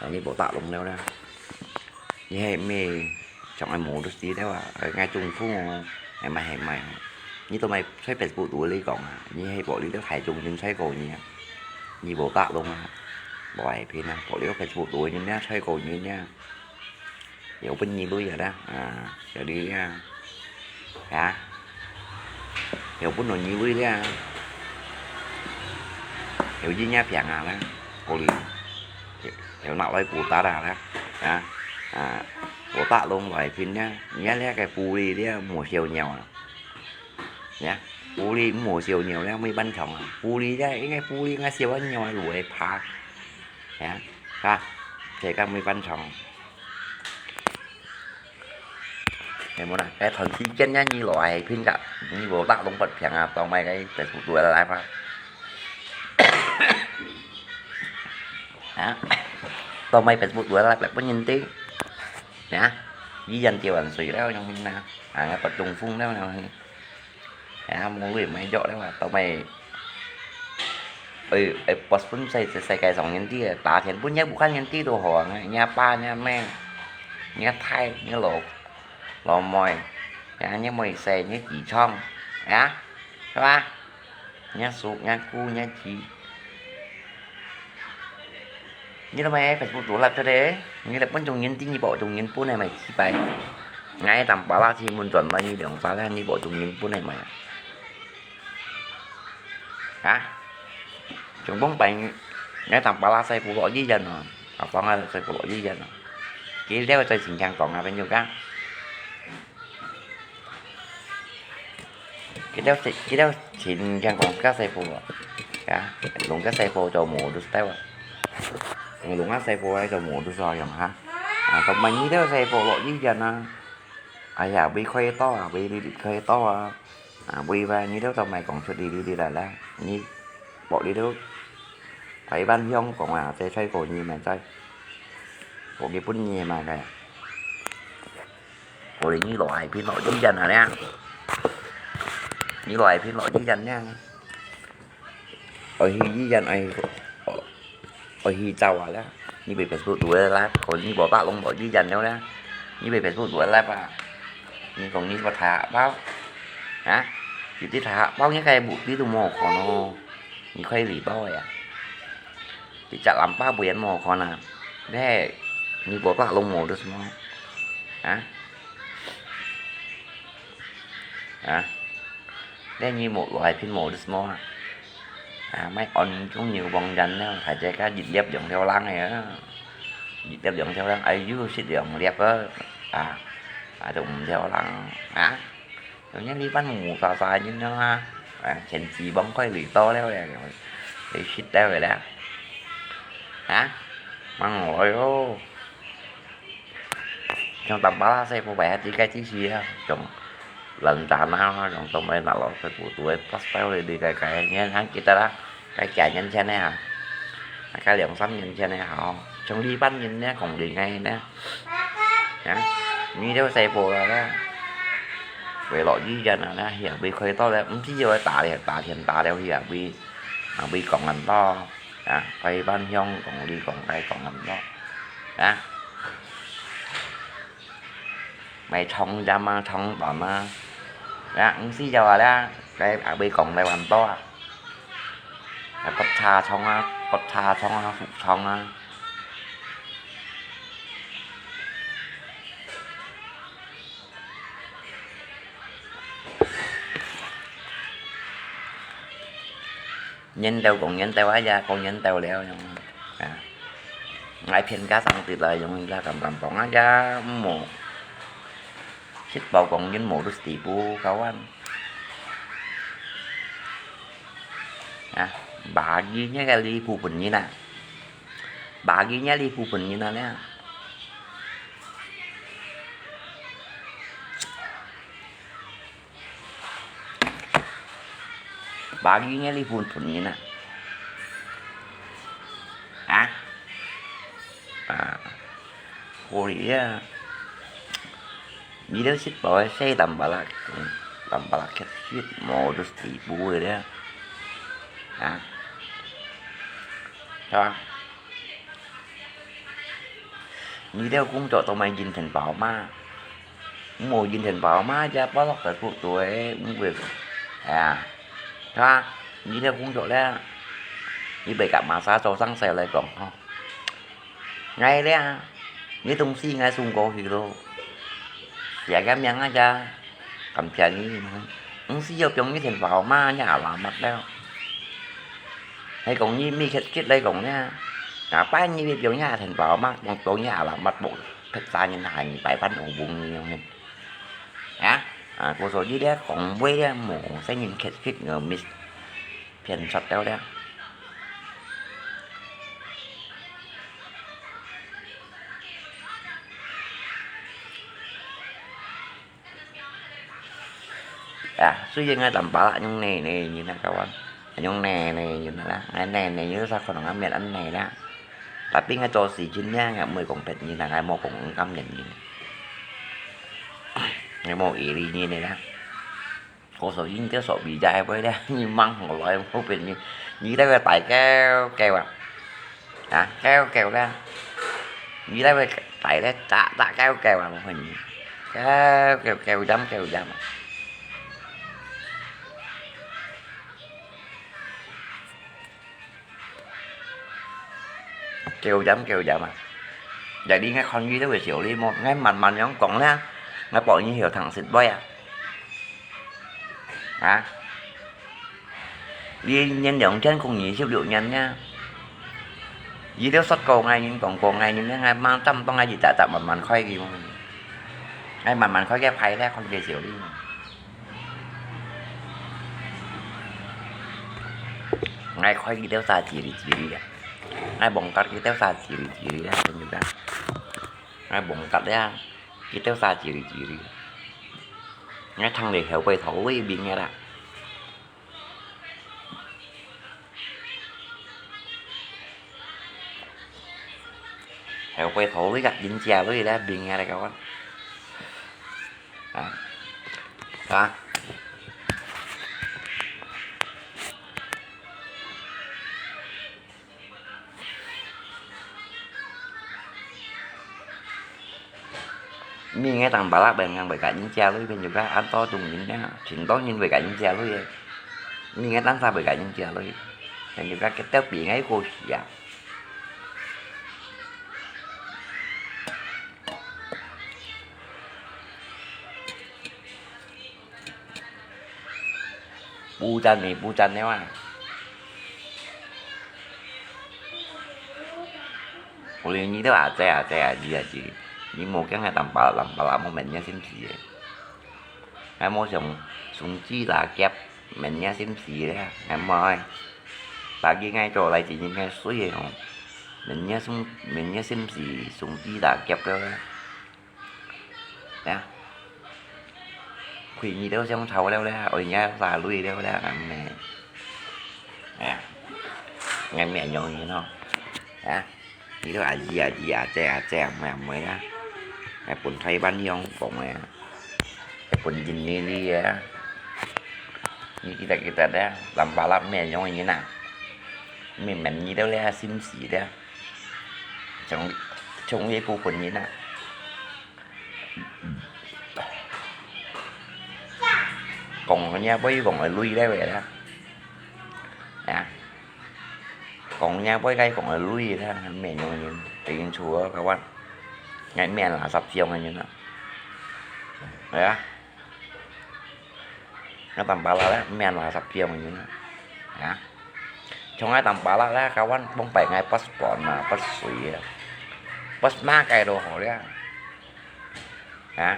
你無打攏了啦。你係咩像愛無律師了啊？愛中風哦，係咪係咪？你都咪在Facebook都會講啊？你係無你都係中人在過你啊？你無打攏啊？無愛騙啊！無你Facebook都會人家在過你啊！ 有分你鐳啊啦，啊，有你啊，啊，有分你鐳啊，有人家病啊啦，可能有，有拿來補打啦啦，啊，啊，我打攏來拼啦，你看那個玻璃了，無小鳥啊，你看，玻璃無小鳥了，沒半長啊，玻璃了，應該玻璃應該小鳥啊，如何爬，啊，啊，這個沒半長。 係無啦？該段時間呢，你老愛拼个，你無打攏發病啊，當賣該Facebook都來吧。啊？當賣Facebook都來，分人知。啊？醫院吊完水了，樣呢？啊，發中風了，樣呢？ 啊，無鐳買藥了啊，到尾，哎，哎，發分世，世界上人知啊，打電分若武漢人知都好啊，若爸、若姆、若太、若老，老妹，啊，若妹婿、若姊丈，啊，係吧？若叔、若姑、若姊。 你都買Facebook獨立出來，你來分眾人知，你無眾人分係咪失敗？𠊎當巴拉去問轉來你兩三下，你無眾人分係咪？啊？上幫擺，𠊎當巴拉細部落醫院哦，阿芳啊細部落醫院哦，佢了再請聽講啊，朋友講。 佢兜，佢兜前天講个細部啊，啊，弄个細部就無就得啊，弄啊細部啊就無就所用哈，啊，同埋你兜細部落醫院啊，哎呀，會開刀啊，會開刀啊，啊，會吧，你兜就莫講出你你來啦，你，薄你兜，台灣香港啊，這吹過你咪在，過去本你嘛个。 可能你老愛拼落醫院啊咧，你老愛拼落醫院咧，愛去醫院愛，愛去走啊咧，你被Facebook堵了啦，可能你無打攏落醫院了咧，你會Facebook都會live啊？你講你個大包啊？有啲大包你个目的都無看哦，你可以理包个呀。一隻藍包會無看啊？你你個包都無的什麼啊？啊？ Leh你無來片無semua啊？啊，莫安中有幫人了，大家个一粒兩條零个啊，一粒兩條零，哎喲，食兩粒啊，啊，啊，都五條零啊，有人你班無啥啥人了啊，啊，全脂肪块里多了呀，你食掉个了，啊，忙我哟。 像當巴拉西不白還自家支持啊，像冷戰啊，像東北大陆个部隊，pasal你个个，你還記得啦？該幾年前个啊，該兩三年前个好，像呢班人呢，講你个呢，啊，你就細部啦啦，為落雨天啊，那也被開到了，毋知有打了，打天打了也被，啊，被講很多，啊，開班向講你講該講很多，啊。 買長針啊，長短啊。啊，毋使就話啦，該阿伯講來還多啊。啊，骨茶長啊，骨茶長啊，腹長啊。年頭講年頭啊，也講年頭了，樣啊。 Ngai phiên cá sang tịt là dùng là cầm cầm bóng á cha mổ. Sít bao bóng nhân mổ đứt tỉ bu kawan. À, bà ghi nhé cái li phu phun nhi nè. Bà ghi nhé li phu phun nhi nè nè. Bà ghi nhé li phun phun nhi nè. Hả? À. Khổ đi á. Nhi đâu sít bao xe tầm bà lạc. Tầm bà lạc khét sít mổ đứt tỉ bu rồi đấy. Hả? Sao? Nhi đâu cũng cho tụi mày nhìn thành bảo mà. Mô yin than pau ma ja pa lok ta ku tuai, mô bui. À. Tha, nhi le kung cho le. Nhi bai kap ma sa cho sang sai lai kong ho. Ngai le. Nhi tung si ngai sung ko hi lo. Sia ga miang a ja. Kam pia nhi. Ung si yo piong nhi than pau ma nya la mat le. Hay kong nhi mi khet khet lai kong nya. Na pa nhi bi piong nya than pau ma, kong piong nya la mat bo. Phet sa nhi na nhi pai pan ong bung nhi yong hen. Hả? À, cô số dưới đấy còn với đấy, một cái nhìn khét khít ngờ miss phiền sọt đéo đấy. À, suy ngai tầm bá lại nhung nè nè, nhìn là các bạn. Nhung nè nè, nhìn là, ngai nè nè, như sao còn ngắm miệng ăn nè đó. Tapi ngai cho xì chín nhá, ngai mười còn phet nhìn là ngai một còn ngắm miệng nhìn. Ngai một ý lý nhìn này đó. Cô số chín chứ số bị dai với đấy, nhìn măng hổ lòi không phet nhìn. Nhìn đây là tải kéo kéo à. Hả? Kéo kéo đấy. Nhìn đây là tải đấy, chả chả kéo kéo à, một hình. Kéo kéo kéo dám kéo dám. Kéo dám kéo dám à. Jadi ngai khon yi tau wei siu li mo, ngai man man yong kong na, ngai po nyi hiu thang sit boi à. Hả? Li niên 两千 không nyi siu liu niên nha. Yi liu sot ko ngai nyin kong ko ngai nyin ngai mang tam tong ngai yi ta ta man man khoi ki mo. Ngai man man khoi ke phai le khon ke siu li mo. Ngai khoi ki teo sa chỉ đi chỉ đi à. Ngai bong kat ki teo sa chỉ đi chỉ đi à, cái như đó. Ngai bong kat ya, ki teo sa chỉ đi chỉ đi. Ngai thang lì héo quay thấu với bình nghe đã. Héo quay thấu với gặt dính chè với đó, bình nghe đây các bạn. Đó. Đó. Mì𠊎當巴拉，別人會甲人借鐳，朋友家恁多種人呀，盡多人會甲人借鐳个。Mì𠊎單儕會甲人借鐳，朋友家佢兜比𠊎過時啊。不赞你，不赞了啊！我连你都阿姐阿姐啊，你啊你，你莫跟俺当巴拉当巴拉，莫问人心事个。俺莫想送鸡打劫，问人心事个，俺莫爱。打给俺做来几年俺水个吼，问人送，问人心事，送鸡打劫个。 呀，亏你兜想吵了咧，愛人家啥鐳了咧，俺咩？哎呀，俺面容人哦，啊，你兜阿姨阿姨阿姐阿姐阿妹阿妹啊，哎，本台灣鄉講个啊，哎，本印尼里个啊，你記得記得咧，南巴拉面容人啊，明明你兜咧心事咧，從從一部分人啊。 講人家會講个鐳咧，喂啦。啊，講人家會該講个鐳咧，面容人，等於除了个話，愛面啦，十張个人啊。哎呀，該當巴拉咧，面啦，十張个人啊。啊，從該當巴拉咧，个話，往擺𠊎passport啊，passport啊，passport嘛，該都好咧。 啊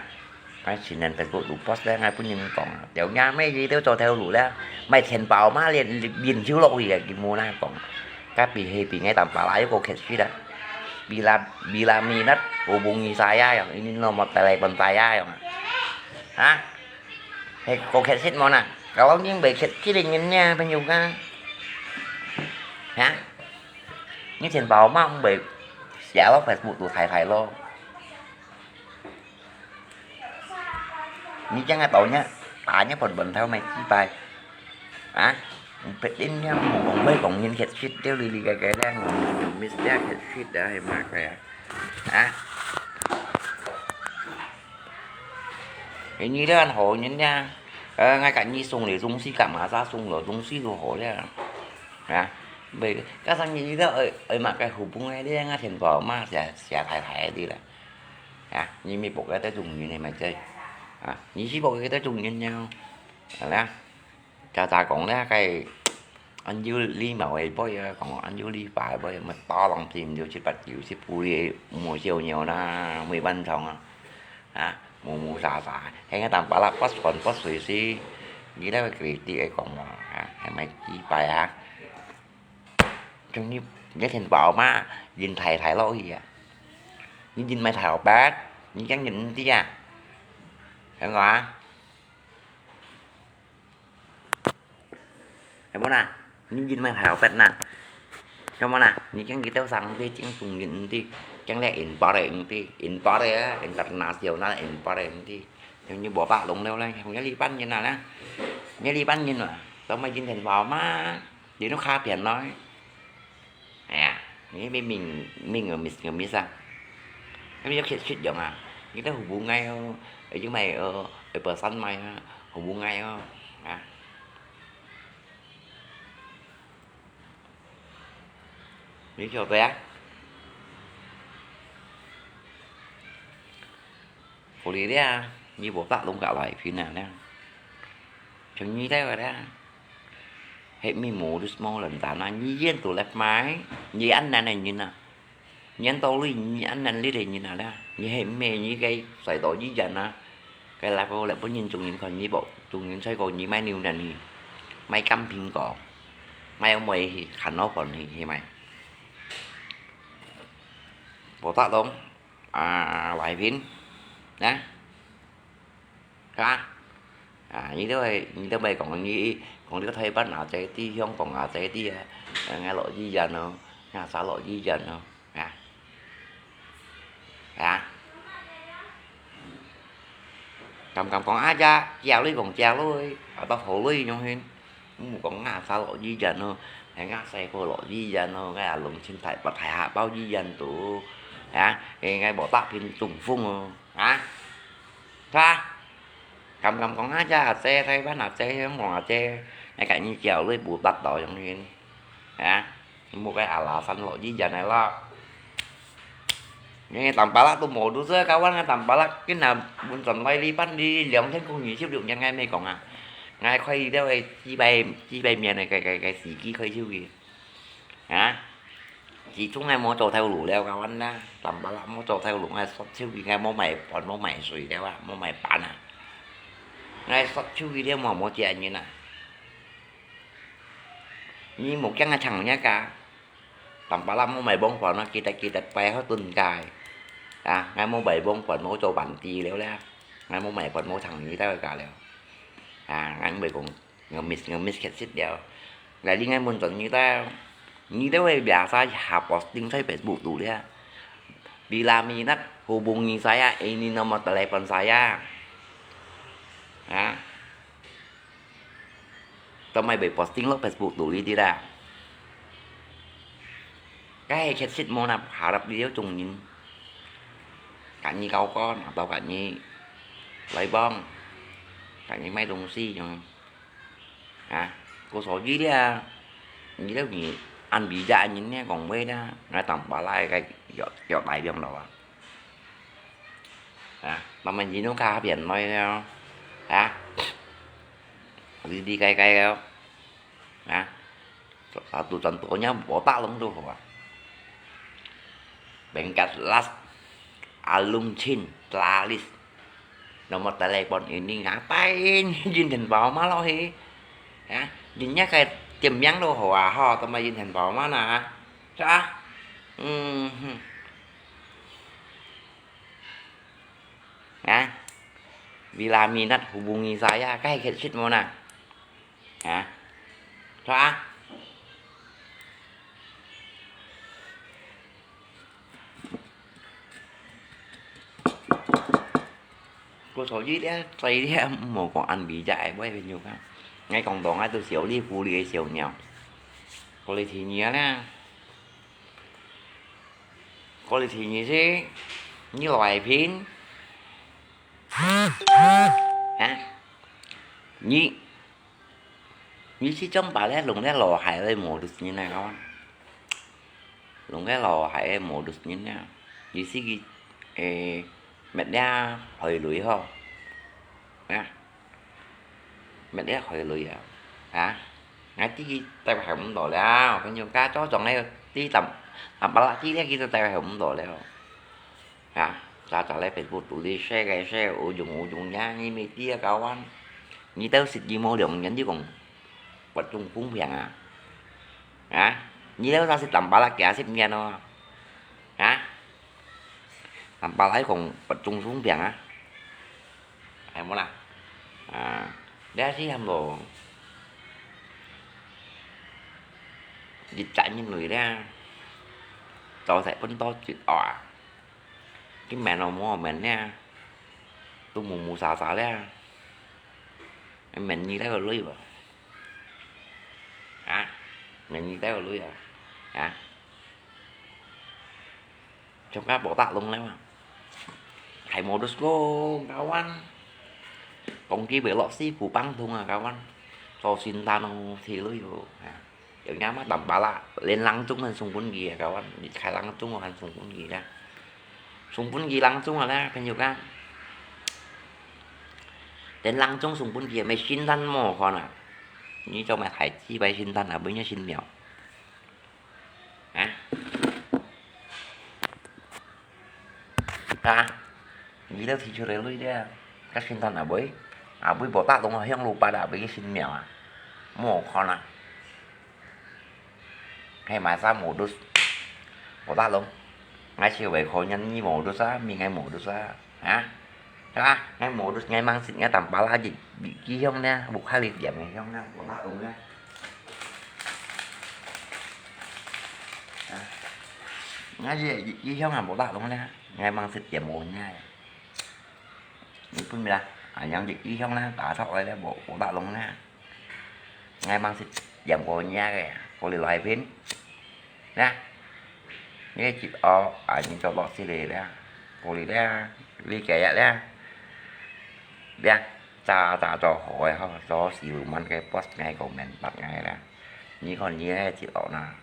，𠊎前兩日都讀博士，𠊎本人講啊，條伢妹仔都做頭路了，買錢包嘛，連，連手落去啊，佢無那講。Tapi係比𠊎當巴拉又過客氣啦。Bila, bila minat, hubungi saya yang ini nomor telepon saya yang. Ha? Hay過客氣無啦？Kalau你買客氣个人呢，朋友啊，哈？你錢包嘛，買寫落Facebook都太太咯。 你將个刀呢，打呢本本頭買幾擺，啊？別人呢，無講會講人客氣，掉哩哩个个咧，我miss掉客氣的，係嘛个啊？啊？你這樣好人家，呃，𠊎甲你送了東西，幹嘛啥送了東西都好了，啊？袂，加上你這愛，愛嘛个好朋友，你𠊎錢包嘛，寫，寫太太的啦。 啊，你咪博个得中人个嘛，這，啊，你是博个得中人了，好啦，家家講啦，該恁有禮貌个boy啊，講恁有禮貌个boy，乜打人知毋知七八九十歲个無小鳥啦，沒半長啊，啊，無無沙沙，係个當巴拉不穿不水是，你那個佢哋个講嘛，啊，係咪幾擺啊？ 像你，你錢包嘛，印太太落去啊。你印買太好白，你驚印毋知啊？聽過啊？係無啦？你印買太好白啦？聽無啦？你驚佢兜生知，驚中印毋知，驚咧印巴个毋知，印巴个啊，印international，印巴个毋知。像你無白弄了咧，像你呢班人啊啦，你呢班人啊，做麼印錢包嘛？ 你都卡片來。哎呀，你明明明个miss个miss啊，你要去去用啊，你都hubungi哦，因為哦，一百三買啊，hubungi哦，啊，你曉得啊？ Boleh dia, ni botak lungkak lai pina dia. Chang ni dia dia. Hek mi modus mo lan tanah ni yen tu lek mai, ni an nan ni na. Ni an tau li ni an nan li de ni na dia. Ni hek me ni kai sai to ji jan na. Kai lai po lek pun yin chung yin kon ni bo, chung yin sai ko ni mai niu nan ni. Mai kam ping ko. Mai mo hi kan no kon hi hi mai. Botak long. À, Lai Vin, nè? Hả? À, như thế vậy, như thế vậy còn như, còn cái thấy bắt nạt chạy đi, không còn nạt chạy đi à. À, nghe lỗi gì giờ nó, nghe sao lỗi gì giờ nó, hả? Hả? Cầm cầm còn á cha, chèo lui còn chèo lui, ở tao thổ lui nhau hin. Mu kong ngã xa lọ di dân ơ, hay ngã xe cô lọ di dân ơ, ngay à lùng xin thải bật thải hạ bao di dân tụ, hả? Ê, ngay bỏ tạp hin trùng phung ơ, hả? 敢講啊，這阿姐，台灣阿姐，香港阿姐，𠊎佮你交流不得了，永遠，啊，無个阿拉山落一樣个咯。你Tampalak都無，都係kawan个Tampalak，今下換轉來你辦理兩千空二十六年，𠊎毋講啊，𠊎開了个幾百幾百年个个个个司機開手機。 啊，自從𠊎無做頭路了，kawan啦，Tampalak無做頭路，𠊎煞手機，𠊎無賣飯，無賣水了啊，無賣粄啊。𠊎煞手機了，無無接人啊。你無驚𠊎搶你个？Tampalak無賣飯飯啊，kita kita拜好蹲街。啊，𠊎無賣飯飯，無做粄條了啦。𠊎無賣飯，無搶你兜个了。啊，𠊎毋會講 Ngemis-ngemis kecil了。Lai ringan mun chon nyi ta, nyi ta wei biasa ha posting sa Facebook tu lia. Bila minat hubungi saya, ini nomor telepon saya. Ha? Tamai bei posting lo Facebook tu li ti ta. Cái kecil mô nạp harap đi trong nhìn. Cả nhi gạo con, atau cả nhi lấy bông, cả nhi mấy đồng xi. À, cô số dưới đi à. Nhi đâu nhi ăn bị dạ nhìn nè, còn quên đó. Ngay tầm bà lai cái, kiểu, kiểu đại đường đó à. À, mà mình nhìn nó cá biển nói đó. À. Đi đi cái cái đó. À. Satu contohnya botak long tu hoa. Bengkat las alung chin tlalis. Nomor telepon ini ngapain? Jin den bao ma lo he. Ya, jinnya kai tiêm yang lo hoa ho, tama jin den bao ma na. Sa? Hmm. Ya. Bila minat hubungi saya, kai kecil mo na. Hả? Sao á? Cô số dưới đấy, xây đấy, một con ăn bị dại với bên nhau khác. Ngay cộng đồng ai tôi xíu đi, phù đi xíu nhau. Cô đi thì nhiều nè. Cô đi thì nhiều chứ. Như loại phim. Hả? Như 你這種吧咧，弄个老害个無就是人來講，弄个老害个無就是人啊。你是去，誒，滅了海雷吼，啊，滅了海雷啊，啊，𠊎知佢帶佢毋到了，朋友家早上个知淡，啊，巴拉知咧，佢都帶佢毋到了。 啊，早早來Facebook肚裡share个share，ujung-ujungnya你media kawan，你兜識字無兩年就講不中風病啊？啊，你兜那識Tampalak幾下識面哦？啊，Tampalak講不中風病啊？哎，無啦，啊，這係喊做一隻人類咧，做事分到絕啊！ 今晡日無晡日咧，都mù mù xà xà咧，晡日來个鐳無？啊，晡日來个鐳啊？啊，trong cái botak lông咧嘛，係無都講kawan，講佢會落師傅幫通啊，kawan，做先生咯，鐵鐳哦，啊。 有影嘛，Tampalak，連郎中還送分佢啊，kawan，你開郎中還送分佢啊，送分佢郎中啊啦，朋友啊。連郎中送分佢，乜先生無看啊？你做乜太子拜先生啊，不要先廟啊？ 啊，你兜提出來鐳咧，該先生阿妹，阿妹無打動啊，向路八啊，阿妹个神妙啊，無看啊。係嘛，啥無dus，無打動，𠊎就會可能你無dus啊，明𠊎無dus啊，啊，係嘛？𠊎無dus，𠊎吂識，𠊎Tampalak日，日記向呢，屋下裡點个向呢，無打動呢。 啊，𠊎這一向啊無打動呢，𠊎吂識點無呢。你分別啊，啊，樣一一向呢，打出來咧，無，無打動呢。𠊎吂識點無呢个，過來來片。呢，你一哦，啊，你做落去咧，過來咧，你今日咧，咧。早早做好个吼，做時路慢个boss𠊎講明白𠊎啦。你看你个節奏啦，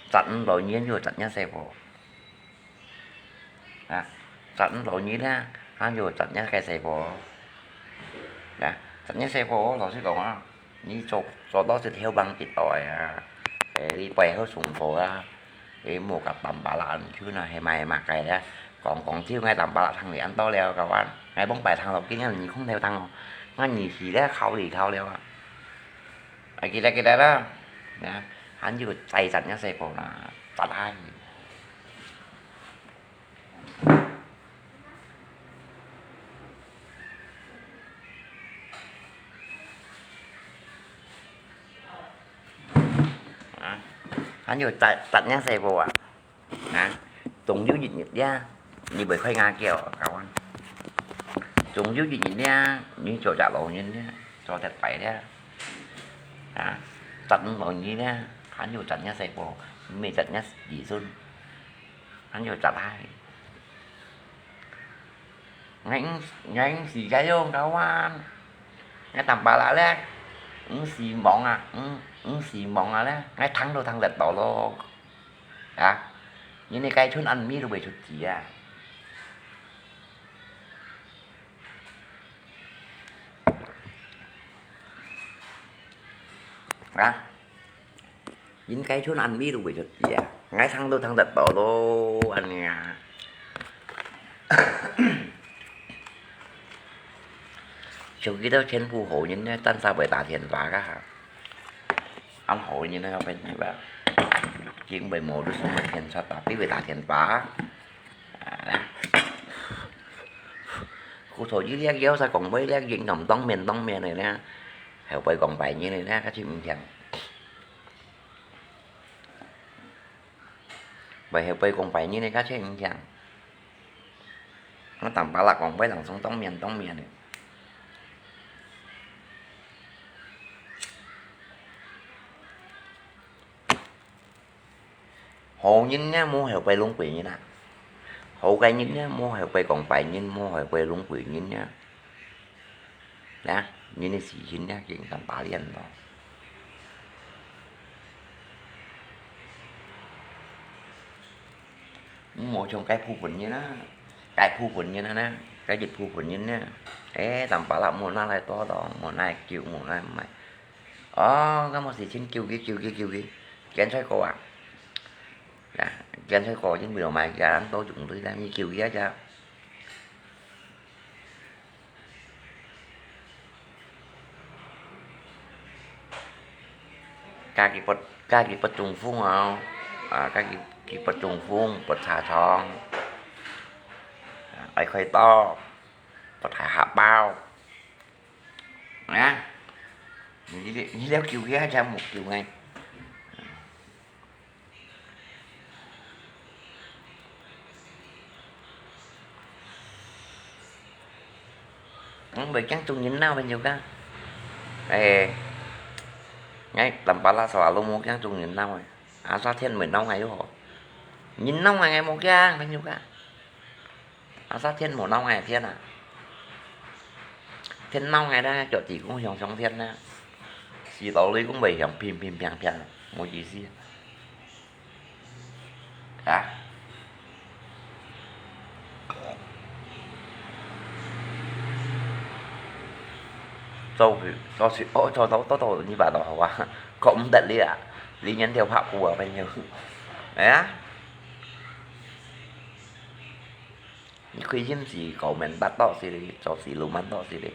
十五度你還有十一細胞，啊，十五度你咧，還有十一个細胞，啊，十一細胞，老實講啊，你做做到這條棒一代啊，誒，你背後上課啊， 誒，無甲Tampalak恁久呢，係麼个麼个咧？講講就𠊎Tampalak聽你恁多了，kawan。𠊎往擺聽落，今年你空頭聽哦，𠊎二十咧，考慮考了啊。哎，記得記得啦，啊，還有再十一細胞啦，十下去。啊，還有十十一細胞啊。 啊，總有一日咧，你會開牙叫，kawan。總有一日咧，你做隻老人咧，做得擺咧。啊，十五老人咧，還有十一細胞，毋係十一子孫，還有十代。𠊎毋，𠊎毋使該用，kawan。𠊎Tampalak咧，毋使忙啊，毋，毋使忙啊咧，𠊎聽都聽得到咯。 啊，你該村恁尾都會出事啊！啊，你該村恁尾都會出事啊！𠊎聽都聽得到咯，恁樣啊！手機都全部好人呢，單儕會打電話个哈。 恁好人呢，會你吧，因為無就送个騙出啊，比如打電話。啊，故所以這个要是講話這个人咁當面當面个呢，後背講白人个呢，較就毋聽。 會後背講白人个較正經。𠊎Tampalak講話人總當面當面个。好人呢，無後背攏白人啊。好个人呢，無後背講白人，無後背攏白人啊。 呢，你个事情呢，已經打臉咯。毋好像該部分人啊，該部分人啊呢，該一部分人呢，誒，Tampalak無拿來多咯，無拿來救，無拿來賣。哦，該麼事情救佢，救佢，救佢，揀出個啊！啊，揀出個，因為賣佢啊，都用對啦，你救佢啊， 家己不，家己不中風哦，啊，家己，家己不中風，不痧瘡，啊，愛開刀，不大下包。啊，你，你了救佢，還係無救𠊎？ 嗯，會驚眾人鬧朋友个。誒，𠊎Tampalak selalu無驚眾人鬧誒。Asal天無鬧𠊎就好。人鬧𠊎，𠊎無驚朋友个。Asal天無鬧𠊎，天啊！天鬧𠊎咧，腳趾公向上天咧，屎朏裡公會響乒乒乓乓，無意思。 啊？做去，做去，哦，做到，做到你把到好啊，講毋得了啊，你人條拍鼓啊，朋友。哎呀，你開心時搞面搭到死哩，做事路慢到死哩。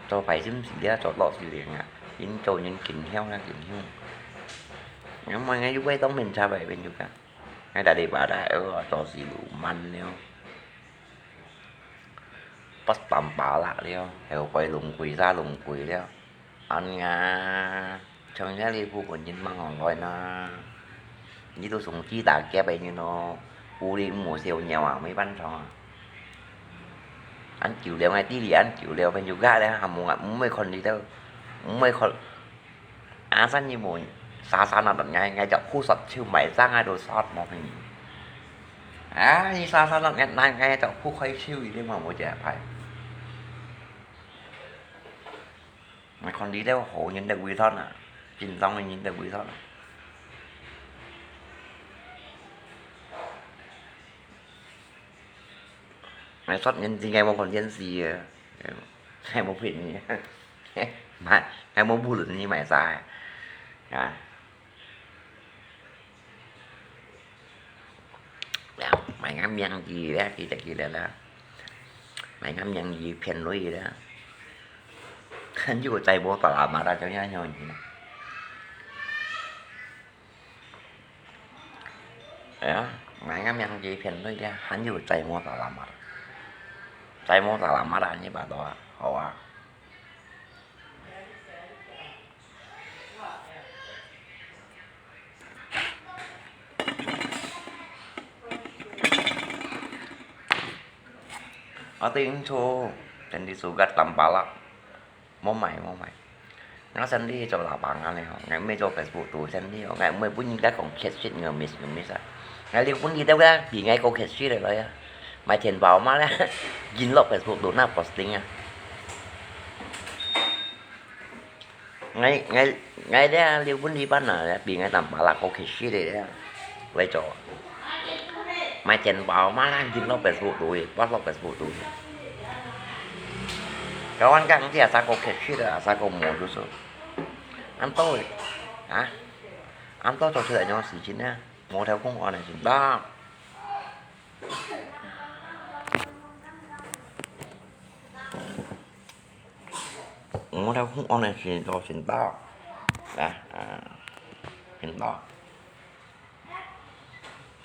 做壞心事啊，做落事情啊，因做人緊凶啊，緊凶。因為𠊎又會當面插來朋友个，𠊎打電話來，哦，做事路慢了，不Tampalak了，後背攏貴，啥攏貴了。 恁樣啊，像這裡部分人吂好來哪，你都上去打劫个人咯，屋裡無燒尿啊，沒辦法啊。恁久了，𠊎知你恁久了，朋友家咧，還無啊，毋會看你兜，毋會看。啊，生意無，沙沙那等，𠊎，𠊎就呼吸就埋上啊，都short那等。啊，你沙沙那，𠊎，那，𠊎就呼開手一點嘛，我就拍。我看你兜好人的委託啊，正常的人的委託啊。我short人應該無看電視啊，還無騙你，買，還無不論你買啥啊。 呀，買个名字咧，記得，記得啦。買个名字騙鐳咧。又再無大喇嘛啦，就這樣子。哎呀，買个名字騙鐳咧，還有再無大喇嘛啦。再無大喇嘛啦，你把刀啊，好啊。 啊，對，毋錯，真係suka tampalak。無買，無買。𠊎sendiri做老闆啊，你吼，𠊎毋係做Facebook度sendiri哦，𠊎毋係分人家講客式，𠊎miss，𠊎miss啊。𠊎連分你兜个，比𠊎講客式个來啊，買電話嘛咧，緊落Facebook度那posting啊。 𠊎，𠊎，𠊎這留分你班啊，比𠊎tampalak个客式个咧，來做。買電話嘛，緊落Facebook度，post落Facebook度。Kawan講這啥个客式个，啥个無就是。恁多个，啊？恁多做出來樣事情呢？無頭空安个先得。 無頭空安个先做先到，啊，啊，先到。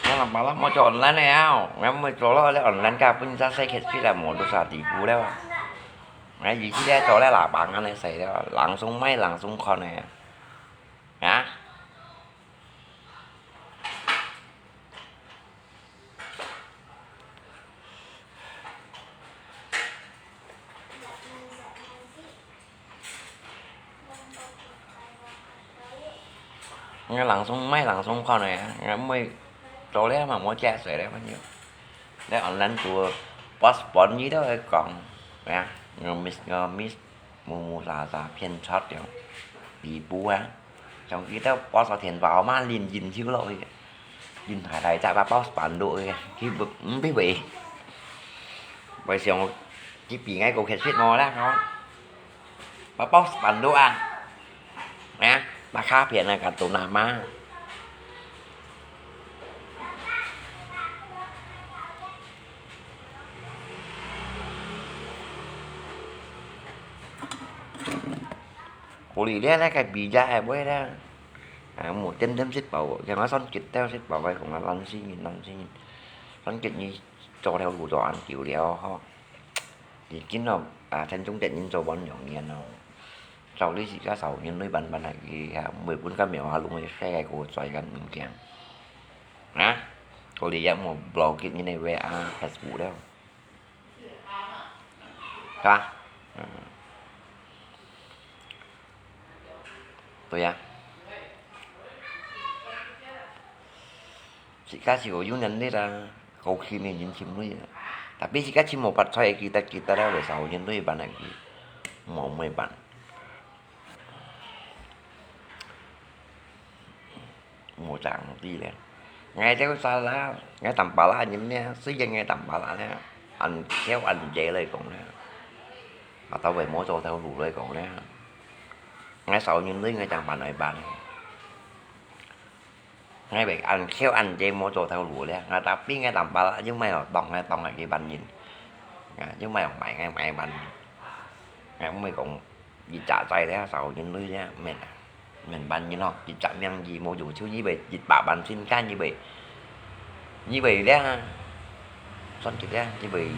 𠊎tampalak無做online了，𠊎毋會做咯，這online个分人家洗客式了，無到啥地步了。𠊎以前咧做咧老闆恁樣洗了，langsung買langsung看个，啊。 𠊎langsung買langsung看个，𠊎毋會做了嘛，無解釋了，反正。這online度postpone你都會講，呀，𠊎miss，𠊎miss，無無啥啥，偏差點，離譜啊！像佢兜post電話號碼，連緊就落去，連大大隻把post辦落去，佢毋，毋必會。會想，佢比𠊎个客式無啦，吼。 Papau sepanduk ah. Nah, maka pian ah katu nama. Kuli dia lah kai bija ai bui dah. Ah, mu tem tem sit pau, kaya masan kit teo sit pau ai kong lan singin, lan singin. Lan kit ni cho theo lu cho ăn kiu liao ho. Thì chính là, à, thành trung tiện nhân cho bọn nhỏ nghiên nó. Sau lý sĩ các sau nhân nuôi bắn bắn hạt gì hả, mười bốn các mèo hả, lung xe của xoay gắn mình kèng. Hả? Có lý do một blog kịch như này về, à, Facebook đâu. Hả? Ừ. Tôi à. Sikha si ko yun nan nila, ko khi mi yin chim lui. Tapi sikha chim mo pat choi kita kita da we sao yin lui ban aki. Mo mo ban. Mo chang ti le. Ngai teo sa la, ngai tam pa la yin ne, si yin ngai tam pa la le. An keo an je le kong le. Atau we mo cho theo lu le kong le. Ngai sao yin lui ngai chang ban ai ban. Ngai bek ăn khéo ăn chế mô tô thâu lũ lé, ngai ta pí ngai tăm pá la, nhưng mày ở tòng ngai tòng ngai kì bắn nhìn. Ngai, nhưng mày ở mày ngai mày bắn nhìn. Ngai mày cũng bị trả tay thế, sao nhìn lui thế, mệt à. Mệt bắn nhìn không, bị trả miệng gì mô dù chứ như vậy, dịch bả bắn xin cá như vậy. Như vậy lé ha. Son kì lé, như vậy,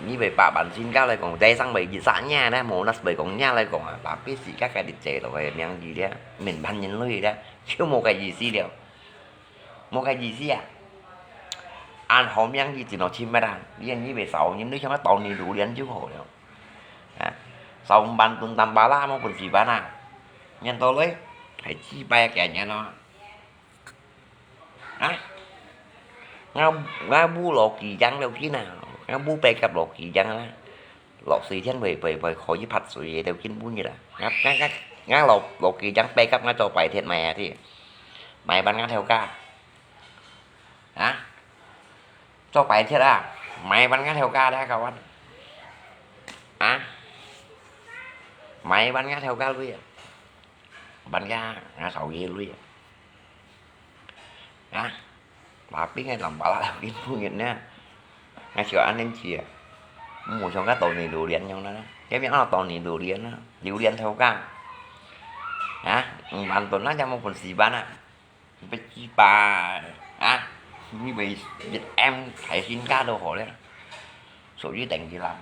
như vậy bả bắn xin cá lại còn dây sang vậy, dịch xã nha lé, mô nát vậy còn nha lại còn à, ta pí xì cá cái dịch chế rồi, miệng gì lé, mệt bắn nhìn lui lé. Chứ mô cái gì xí liao. Mô cái gì xí à? Ăn hổ miếng gì thì nó chim mét à. Liên như vậy sáu, nhưng nếu cho nó tàu thì đủ điện chứ hổ liao. À, sáu bắn tuần tăm ba la, mô quần xì bắn à. Nhân tàu lấy. 係幾百个人咯。啊？𠊎，𠊎無落幾張了緊啊，𠊎無八甲落幾張啊，落水天會，會，會可以拍水个了緊本日啊。𠊎，𠊎，𠊎，𠊎落，落幾張八甲，𠊎做擺設賣啊，知？賣分𠊎頭家。啊？ 做擺設啊，賣分𠊎頭家咧，kawan。啊？賣分𠊎頭家鐳啊，分𠊎，𠊎手機鐳啊。啊？Tapi𠊎nampak lah，今晡日呢，𠊎想恁樣子啊，無像該多年榴槤樣啦，這邊啊多年榴槤啊，榴槤頭家。啊？五萬噸啊，有無分四萬啊？ 你會幾百啊？你會一M大身價都好了，屬於等級啦。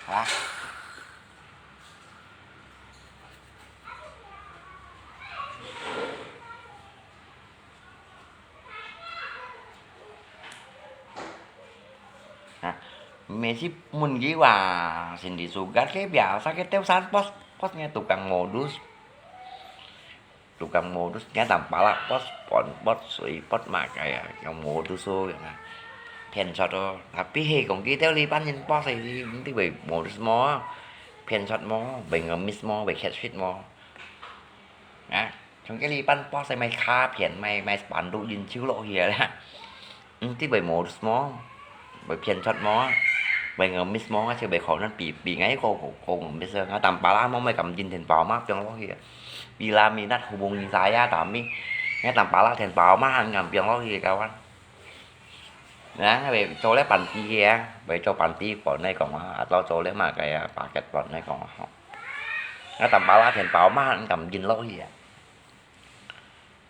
啊？ Nah, mesti mun jiwa sendiri sugat ke biasa ke teu san pos, pos nya tukang modus. Tukang modus nya tampalak pos, pon pos, sui pos makai ya, yang modus so ya. Phiền sót oh. Tapi he kong ki teu li pan yin pos he, ti bai modus mo. Phiền sót mo, bai ngemis mo, bai catfish mo. Nah, trong ke li pan pos he mai kha phiền, mai, mai spanduk yin chiu lo hia la. Hm, ti bai modus mo, bai phiền sót mo, bai ngemis mo, chiu bai khổ nan pi, pi ngai khổ, khổ, khổ ngemis, ngai tampalak mo, mai kam yin thiền pao ma, piang lo hia. Bila minat hubungi saya, tapi, ngai tampalak thiền pao ma, ngam piang lo hia, kawan. Nah, bai cho le panti hia, bai cho panti pon nai kong ha, atau cho le ma kaya paket pon nai kong ha. Ngai tampalak thiền pao ma, ngam yin lo hia.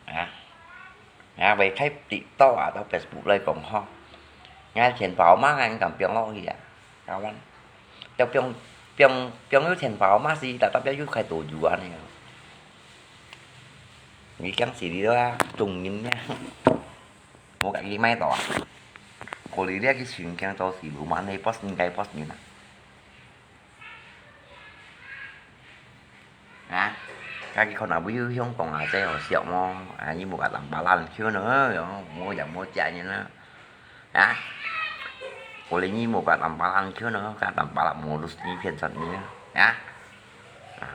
Ha. Ha, bai khai TikTok atau Facebook lai kong ho. Ngai thiền pao ma ngai kam piang lo hia. Kawan. Piang, piang, piang, piang yu thiền pao ma si, ta, ta piang yu khai tu juan hia. Ni kiang si li lo a, chung yin nia. Mo ka ki mai to a. Ko li lia ki sing kiang to si lu man hei pos ni kai pos ni na. Ha? Kaki khon abu yu hiong kong a zai ho siok mo, a, ni mo ka tam pa lan kiu no, yo, mo ya mo jia ni na. Ha? Ko li ni mo ka tam pa lan kiu no, ka tam pa lan mo lus ni phiền sót ni. Ha? Ha.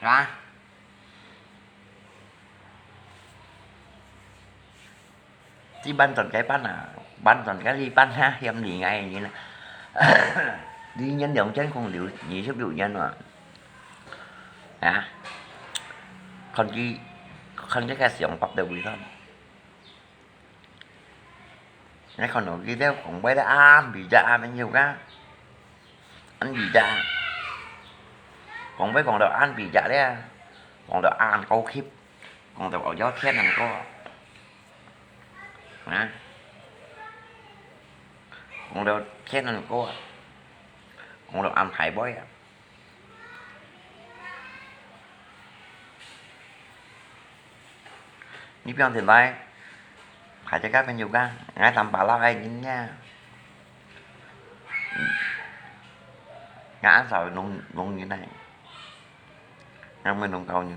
Ha? Ti ban tuần cái ban à, ban tuần cái li ban ha, hiam li ngai ni na. Li niên 兩千空六，二十六年了。啊，看佢，看佢个想法到位了。 Ngai khon no ki teo kong bai le an bi ja an men hiu ka. An bi ja. Kong bai kong teo an bi ja le. Kong teo an kau khip. Kong teo au yau thian an kau. Ha? Kong teo thian an kau. Kong teo an phai boi a. Ni piang thiền lai, khai chia cắt bên Yuka, ngai tam pa la ai yin nha. Ngai ăn sao nung, nung như này. Ngai mới nung cao như.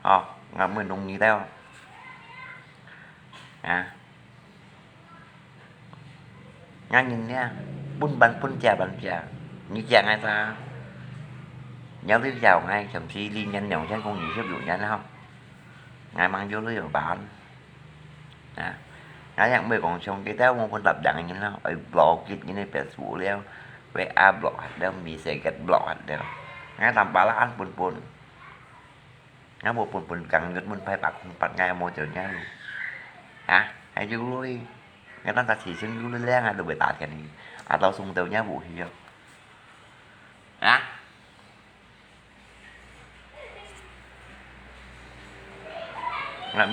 Ồ, ngai mới nung như teo. À. Ngai nhìn nha, bún bánh bún chè bánh chè. Như chè ngai ta. Nhớ lý do ngai thậm chí lý nhân nhậu chắc không nhiều xếp dụ nhắn không. Ngai mang vô lý do bán. À. Ngai yang mười con sông cái tao mua con đập đặng như nó. Ơi, blog kít như này Facebook liao. Với a blog hạt đeo, mi sẽ get blog hạt đeo. Ngai tam pa la ăn bún bún. Ngai mô pun pun kang ngut mun phai pak hung pat ngai mô cheu ngai lu. Ha, hai yu lui. Ngai tan ta si sing yu lui le ngai lu bai ta thian ni. A tau sung teu ngai bu hi yo. Ha? Ngai,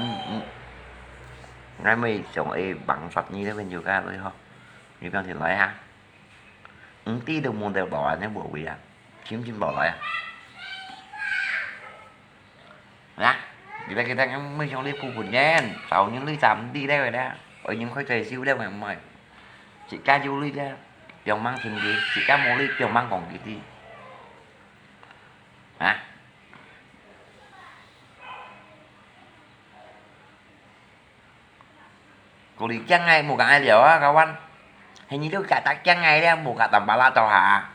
ngai mei chong e bang sat ni le wen yu ka lui ho. Ni piang si lai ha. Ng ti du mun teu lo a ne bu wi a. Chim chim lo lai a. Nè, 佢兜佢兜，毋會想你補分人，找人鐳站毋知了个啦，愛人開嘴笑了个毋係。自家有鐳了，放吂尋佢，自家無鐳，放吂講佢知。啊？ 過你驚𠊎無佮𠊎尞啊，kawan。係你兜驚𠊎了，無佮Tampalak到下。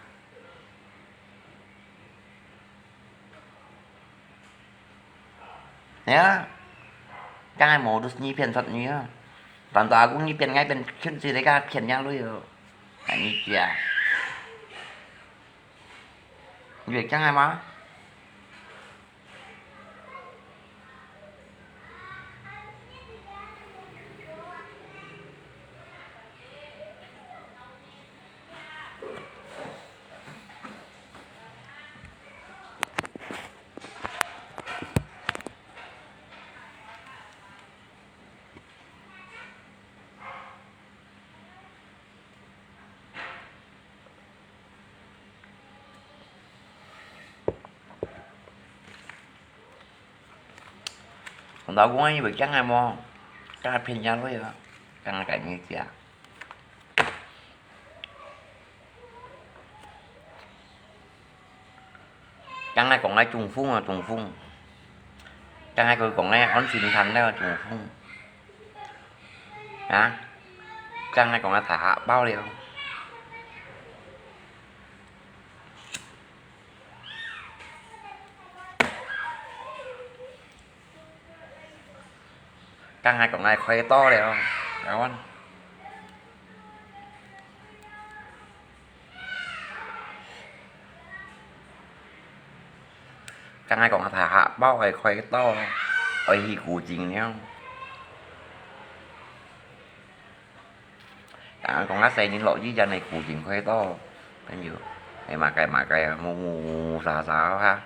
係啊，驚𠊎無，都係你騙出你啊。當初阿公你騙𠊎騙，騙死你个騙人鐳哦。係你知啊？你會驚𠊎嗎？ 老公，你會驚𠊎無？驚𠊎騙人鐳啊？驚𠊎該日子啊？ 驚𠊎講𠊎中風啊，中風。驚𠊎佢講𠊎安心產了，中風。啊？驚𠊎講𠊎大客包了。驚𠊎講𠊎開刀了，kawan。 驚𠊎講大客包愛開刀，愛去古晉了。驚𠊎講𠊎細人落雨，正來古晉開刀，朋友，係麼个麼个啊，霧霧霧霧沙沙哈。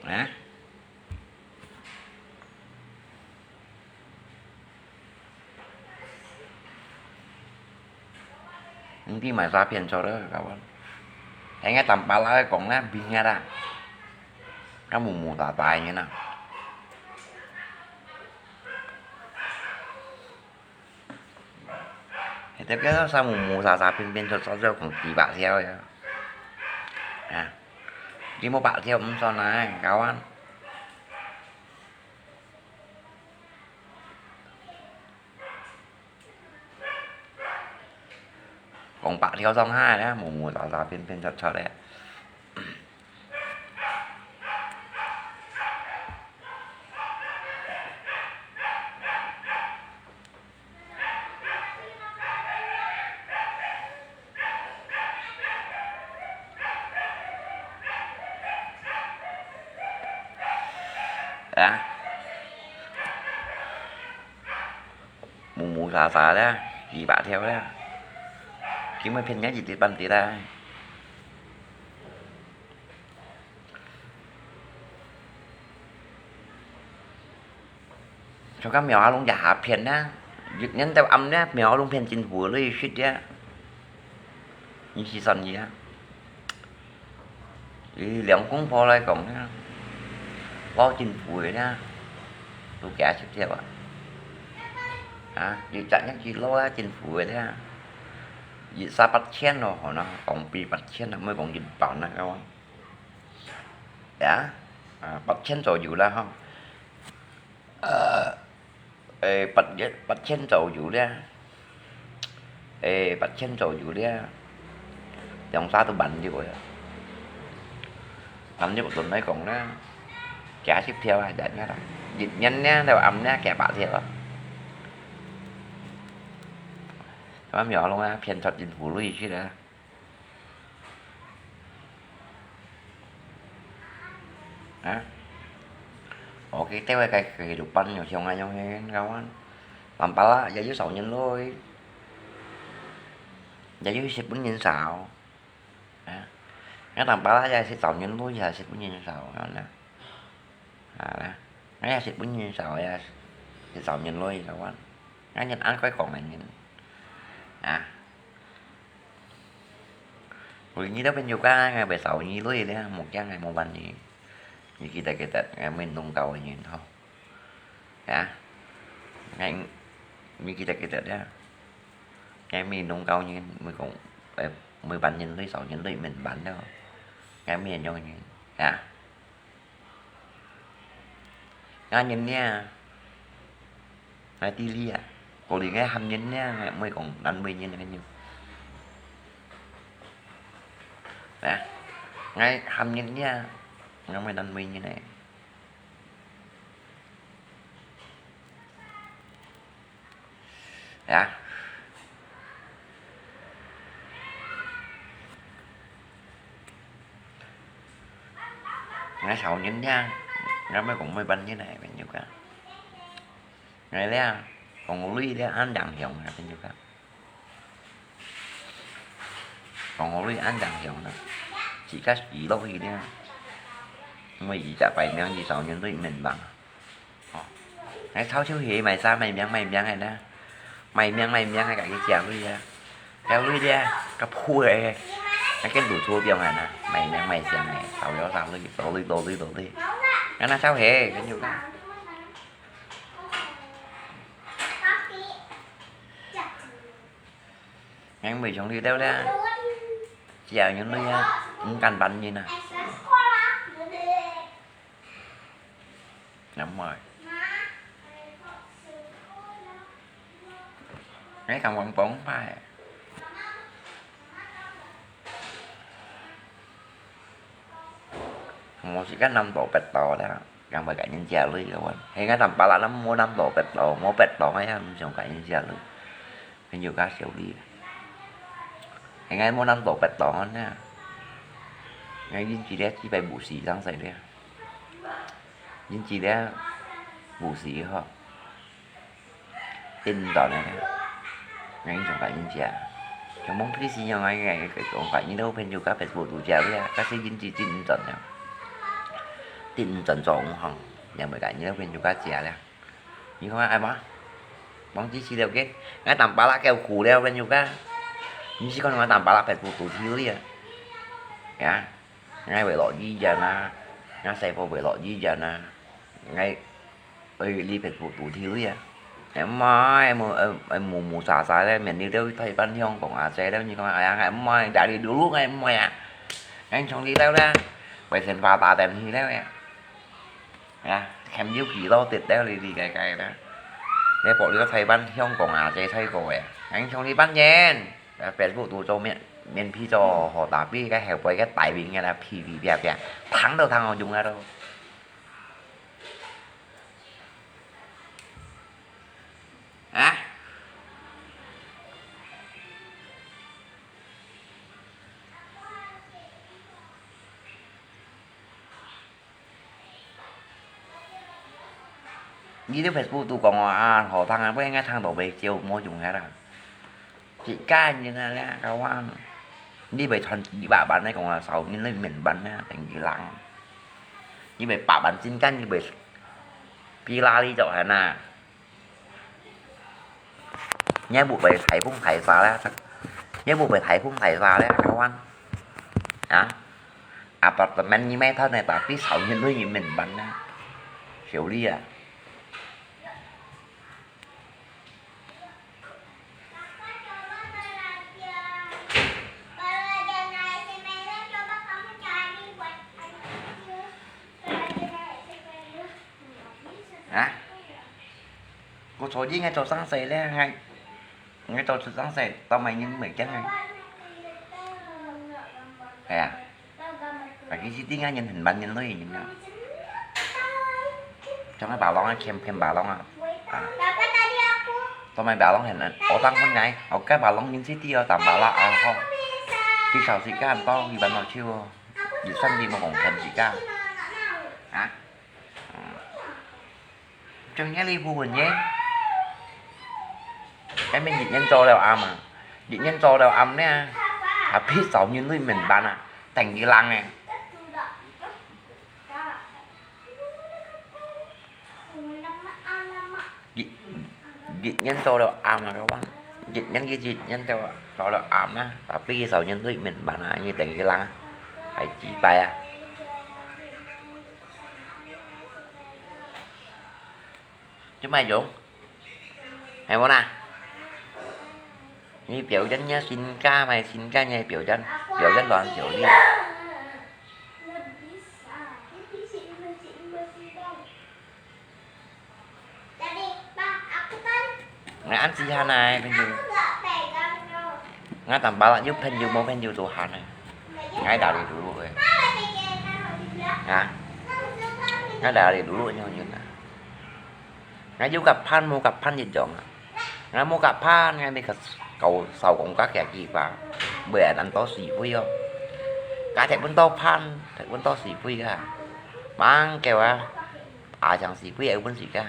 啊？毋知麼儕騙出來，kawan。係𠊎Tampalak講啦，變个啦。該霧霧沙沙个啦。 係，這个啥霧霧沙沙，騙騙出出，就講幾百條呀。啊，你無百條毋算啊，kawan。講百條上下咧，霧霧沙沙，騙騙出出咧。 啊，霧霧沙沙咧，幾百條咧，根本騙人一滴半滴啦。 像該苗阿龍這下騙呢，一年到暗呢，苗阿龍騙政府个利息个，你試算一下。以兩公婆來講呢，包政府个呢，都幾十條啊。啊，一隻一隻攞啊，政府个呢，一儕八千咯，可能港幣八千啊，毋好講一萬啊，係無？ 呀，啊，八千左右啦，吼。呃，誒，八一，八千左右咧。誒，八千左右咧。兩儕都萬六个。萬六對來講咧，幾十條啊，一日啊。一年咧，到暗咧，幾百條啊。咁樣咯啊，騙出政府利息啊。 啊？OK，這位个kehidupan有像恁樣个，kawan。Tampalak也有找人鐳，也有識分人找。啊？該Tampalak也識找人鐳，也識分人找，恁樣。啊，𠊎也識分人找，也識找人鐳，kawan。𠊎人恁會講个人。啊？ Ui，你兜朋友家，𠊎會燒你鐳咧，莫驚，𠊎無辦你。你記得，記得，𠊎毋係弄搞个人吼。啊？𠊎，你記得，記得咧。𠊎毋係弄搞人，毋係講，呃，毋係辦人鐳，燒人鐳，毋係辦了。𠊎毋係恁樣个人，啊？𠊎人呢？ 𠊎知你啊，過來𠊎喊人呢，𠊎毋會講難為人个人。啊，𠊎喊人呢，𠊎毋會難為人个。啊。 𠊎燒人呢，𠊎毋係講毋會辦人个朋友家。𠊎咧，講鐳咧，恁影響啊，朋友家。講鐳恁影響啊，自家輸落去咧，因為一隻擺明佢燒人鐳毋係辦。 哦，𠊎偷偷去賣衫賣命賣命个呢，賣命賣命个，家己食鐳啊，食鐳咧，个鋪个，該跟路途變个呢，賣命賣相个，少了少鐳，多鐳多鐳多鐳，俺那燒嘿，跟住个。俺未從裡頭咧，只有人類啊，毋敢辦人啊。 Đúng rồi. Ngay thẳng vắng bóng phải. Một sự cắt năm tổ bẹt tổ đó. Yang phải cải nhân chia lui các bạn. Hay ngay thẳng pala năm mua năm tổ bẹt tổ, mua bẹt tổ ngay thẳng dùng cải nhân chia lui. Cái nhiều cá xíu đi. Hay ngay mua năm tổ bẹt tổ nha. Ngay yên chỉ đấy, chỉ phải bù xì răng xài đấy. Yên chỉ đấy, bù xì hả? Tin tòn này, ngay trong cái yên chia. Trong mong phí xì nhau ngay ngay cái trong cái yên đâu bên juga Facebook tu chia đấy, cái xí yên chỉ tin tòn nhau. Tin tòn trong hông, yang mấy cái yên đâu bên juga chia đấy. Ni kau ai ba? Bang ci si liao ke. Ngai tam pala kêu khu liao bên juga. Ni si kau ngai tam pala Facebook tu thiu lia. Ya. Ngai wei lo ji jan na. Ngai sai po wei lo ji jan na. Ngai ơi li Facebook tu thiu lia. Em mai em em mu mu sa sa le men ni liao thai ban hiong kong a sai liao ni kong a ya ngai mai dari dulu ngai mai ya. Ngai chong li liao la. Wei sen fa ta tem hi liao ya. Ya, khem yu ki lo tet liao li li kai kai la. Le po liao thai ban hiong kong a sai thai ko ya. Ngai chong li ban yen. Facebook tu cho miễn miễn phí cho họ ta phí cái hẻo quay cái tài vì nghe là phí vì bia bia. Thắng đâu thắng họ dùng ra đâu. Hả? Ni liu Facebook tu kong a, hò thang a, bue ngai thang to bei chiu mo yung ha la. Chỉ cái như thế này các bạn. Ni bei chọn chỉ bả bạn này kong a sáu nghìn lên miền bạn na, thành chỉ lăng. Ni bei bả bạn xin cái ni bei pi la li cho hả na. Nhớ bộ về thấy phung thấy xa lẽ. Nhớ bộ về thấy phung thấy xa lẽ các bạn. Hả? Apartment như mấy thằng này ta tí sáu nghìn đôi nghìn mình bắn á. Xíu đi à. Hả? Cô cho đi ngay cho sáng sớm lẽ ngay. Ngay cho sáng sớm tao mày nhìn mày chắc ngay. Hả? Phải cái gì tí ngay nhìn hình bắn nhìn lối nhìn nào. Trong cái bảo lông á, kem kem bảo lông á. À. Tao mày bảo lông hình ô tăng con ngay. Ô cái bảo lông nhìn xí tí ô tạm bảo là à không. Tí sao xí cái anh tao đi bắn nó chiêu. Đi săn đi mà cũng kem xí cái. Hả? Trong nhé li bu hồn nhé. Cái mình dịch nhân cho đâu âm à. Dịch nhân cho đâu âm nè. Hả phí sáu nghìn lui mình bán à. Thành đi lăng nè. Dịch, dịch nhân cho đâu âm à các bạn. 一年佢一年就到了暗啦，tapi佢sau年都明白啦，你等佢冷啊，還幾擺啊？就買用，係無啦？你表演你新家買新家你表演，表演亂少哩。 Ngai ăn xì hàn nai, 朋友。Ngai tăm pala有朋友無朋友都hàn nai. Ngai dari dulu eh. Ha? Ngai dari dulu nyo yun ah. Ngai 有甲伴無甲伴一樣啊。Ngai 無甲伴，ngai 你个搞手工个家己吧，袂恁多是非哦。家己分到伴，分到是非啊。Mang kêu啊. 啊，像是幾个本事个。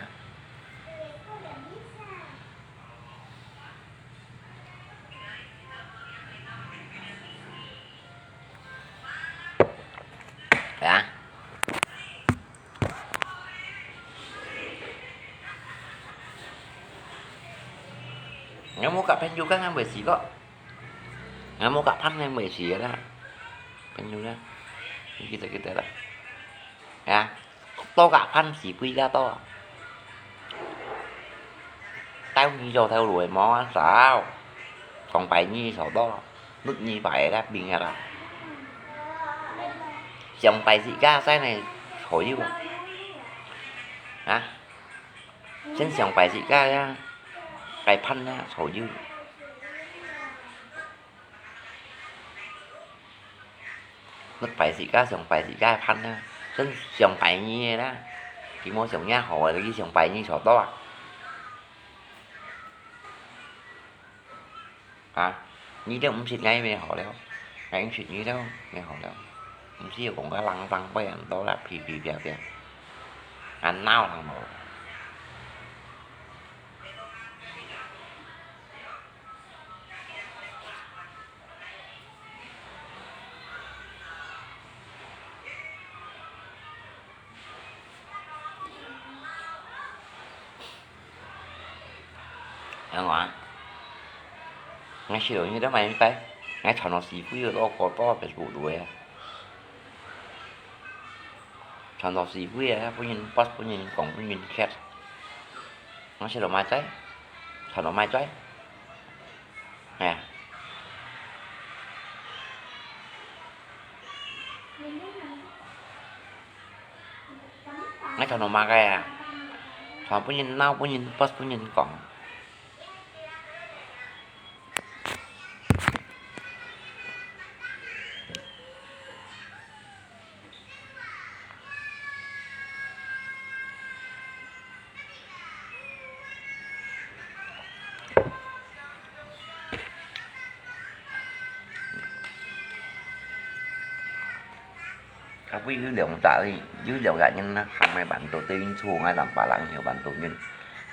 啊？Ngai 無甲朋友个，ngai 袂死个。Ngai 無甲伴，ngai 袂死个啦。朋友啦，你記得，記得啦。啊？ 多甲伴是非个多。Tao ngi做tao lui mò sao. Sòng pai ngi sao to. Nút ngi pai la bing la. Sòng pai si ka sai này khỏi yêu. Hả? Sen sòng pai si ka ya. Cái伴ya khỏi yêu. Nút pai si ka, sòng pai si ka, phăn na. Sân sòng pai nyi na. Kì mô sòng nhá hò, kì sòng pai nyi sò to. Hả? Nyi đeo ống xịt ngay mê hò leo. Ngay ống xịt nyi đeo, mê hò leo. Ống xịt cũng có lăng tăng quay ăn to là phi phi pia pia. Ăn nao lăng mô. Ang ah, ngai siro nyi đó mày phải, ngai chọn nó xì phui rồi có có phải sụt đuổi à, chọn nó xì phui à, phui nhìn bắt phui nhìn còng phui nhìn khét, ngai siro mày trái, chọn nó mày trái. Nè. Ngai chọn nó mà cái à. Chọn pun yin nao, pun yin bớt, pun yin còng. Tapi yu liang tak li, yu liang gak nyen na, kang mai bantu tu yin chu ngai lam palang hiu bantu nyen.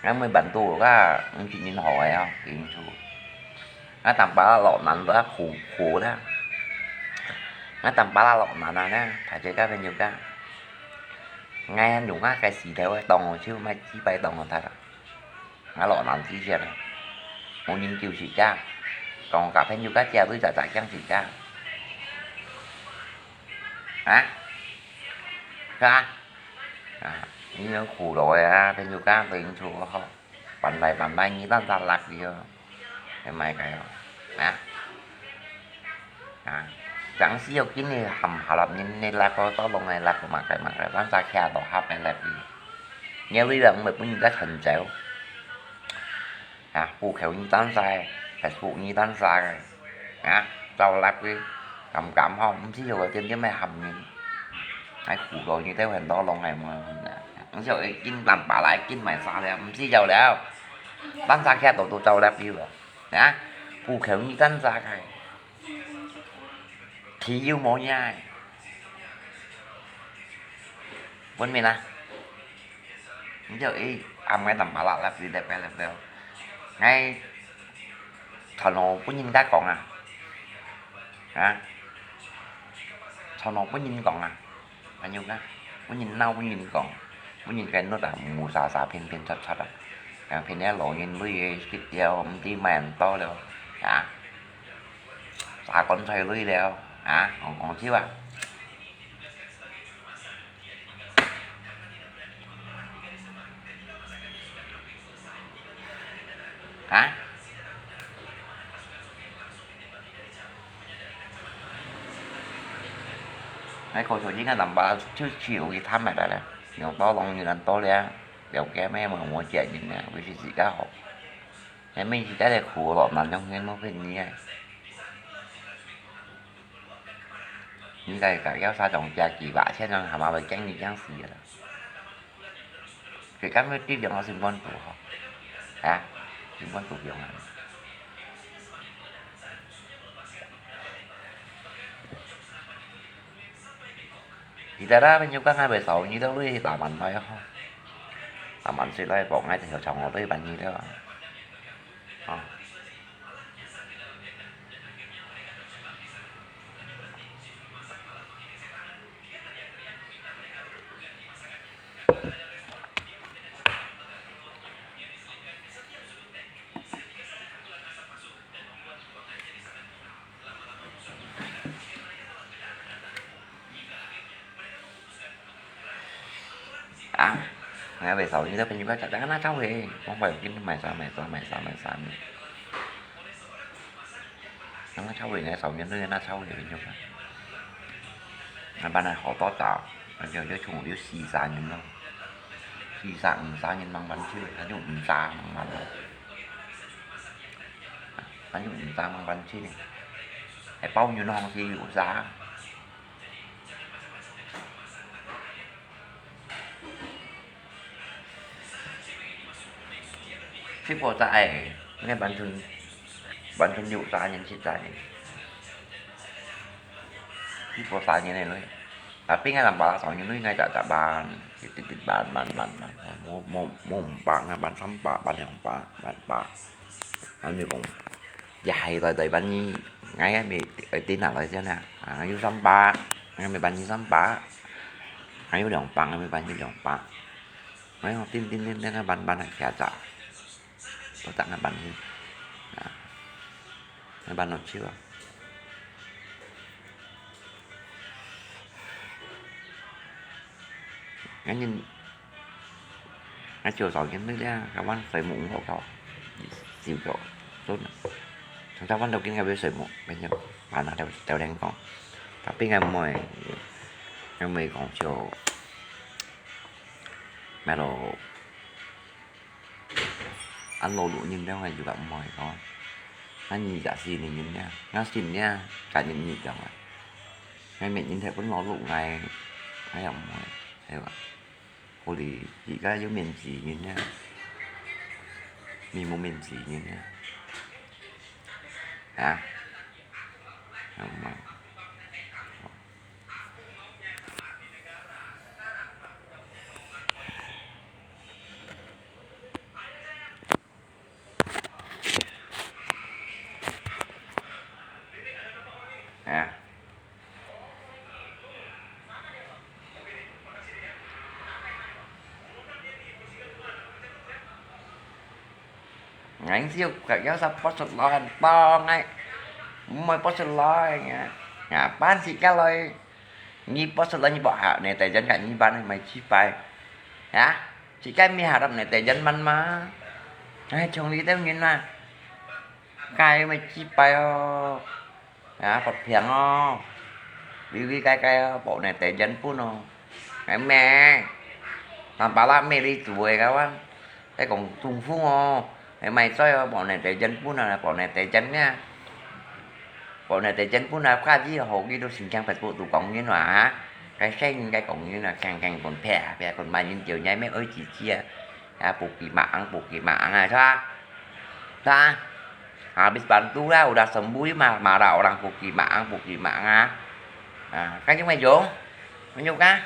Ngai mai bantu ka, ngi nyen hoi ah, yin chu. Ngai tam pala lok nan lok khổ khổ ta. Ngai tam pala lok nan na, phải chơi các bên nhiều các. Ngai han yong ngai cái xì theo tòng chiu mai chi bay tòng ta. Ngai lok nan chi xian. Mô nyin kiu xì cha. Còn cả phen nhiều các chia tui chả chả kiang xì cha. Hả? Hả? À, nyi khổ rồi à, phen nhiều các tình chu ho. Bản này, bản này nhi tan ra lạc đi. Cái mày cái đó. Nè. À. Chẳng xí yok kín nè hầm hà lặp nhìn nè lạc có tao lòng này lạc có mà cái mà cái tan ra kia đó hấp này lạc đi. Nhiều lý là người cũng nhìn cái thành chéo. À, phù khéo nhi tan ra, Facebook nhi tan ra. Hả? Tao lặp cái cảm cảm ho, không xí yok cái tiên cái mày hầm nhìn. Ai khổ rồi như thế hoàn đó lòng này mà. Không xí yok cái kín làm bà lại kín mày xa đấy, không xí yok đấy. Tan ra kia tổ tụ tao lặp đi rồi. Hả? Phù khéo nhi tan ra cái. Thì yêu mô nhai. Vẫn mày nè. Ngiau ê, am ngai tam pala lap li lep lep lep. Ngai thon ho pun yin ka kong à. Hả? Thon ho pun yin kong à. Anh yêu ka. Pun yin nao pun yin kong. Pun yin cái nốt à, mù xà xà phiên phiên chặt chặt à. 啊，騙了老人鐳个，食了毋知買恁多了，啊，榨乾菜鐳了，啊，講講笑啊。啊？哎，可惜，你看，南巴就去有一趟买来了，有到龙云南到了，了解咩？我我姐人呢，我是自家好。 你每日在這苦咯，蠻容易莫騙你啊。你該个要啥種家己吧，現在還嘛會驚你驚死了。最近要滴兩個新冠毒吼，啊，新冠毒用啊。Kita lah menyuka ngai besau ni tu lui taman mai ho. Taman si lai pok ngai teh chong lui ban ni tu. Ha. À, ngày về sau như thế bên chúng ta chắc chắn nó cháu thì không phải cái mày sao mày sao mày sao mày sao mày. Nó cháu thì nó sau như thế nó cháu thì bên chúng ta. Nó ban này họ có tạo, nó giờ cho chúng nó xì xa như nó. Xì xa, ừ, xa như nó bắn chứ, nó dùng, ừ, xa nó bắn. Nó dùng, ừ, xa nó bắn chứ. Hay bao nhiêu nó không xì, ừ, xa. Sipho sa ai, ngai ban chun, ban chun yu sa nyen sit sa nyen. Sipho sa nyen ai loi. Tapi ngai lam ba sa nyen loi ngai ta ta ban, tit tit tit ban ban ban ban. Mo mo mo ba ngai ban sam ba ban yang ba ban ba. Ban mi kong. Ya hai tai tai ban ni, ngai mi ai tin na lai sia na. Ah, yu sam ba, ngai mi ban ni sam ba. Ngai yu liang ba, ngai mi ban yu liang ba. Ngai hong tin tin tin tin ban ban hai kia cha. Tua tak ngai ban hi. Nah. Ngai ban no chiu ah. Ngai nyin, ngai chiu sau nyin nui lia, kawan sai mu ung ho kau. Siu kau. Sun. Sang kawan dau kin ngai be sai mu. Banyak. Ban na teo teo leng kong. Tapi ngai moi. Ngai moi kong chiu. Mai lo. Ăn lô lụa nhìn ra ngoài dù bạn mỏi có. Nó nhìn giả gì thì nhìn nha. Nó xin nha. Cả nhìn nhìn ra ngoài. Ngay mẹ nhìn thấy vẫn lô lụa ngay. Ngay ở ngoài. Thấy không? Cô đi chỉ có dưới miền gì nhìn nha. Mình mua miền gì nhìn nha. Hả? Không mà. À. Ngang siu kak yau sa pot sut loi an tong ai. Moi pot sut loi nga. Nga pan si ka loi. Ngi pot sut loi ngi bok ha ne tai jan ka ngi ban mai chi pai. Ha? Si ka mi ha rap ne tai jan man ma. Ai chong li tem ngin ma. Kai mai chi pai o. Hả, Phật phiền ô. Vì vì cái cái bộ này tế dân pun ô. Cái mẹ. Làm bà la mẹ đi tuổi các bạn. Cái còn tung phung ô. Cái mày soi ô, bộ này tế dân pun là bộ này tế dân nha. Bộ này tế dân pun là khá gì hồ ghi đô sinh khang phải bộ tụ cộng như nó hả. Cái sen cái cộng như là khang khang còn phè phè còn mà những chiều nhảy mấy ơi chỉ chia. Hả, bộ kỳ mạng, bộ kỳ mạng à sao? Sa? Habis bantu lah, udah sembuh, mah marah orang puki maang, puki maang ah. Ah, kan yung medyo? Medyo ka?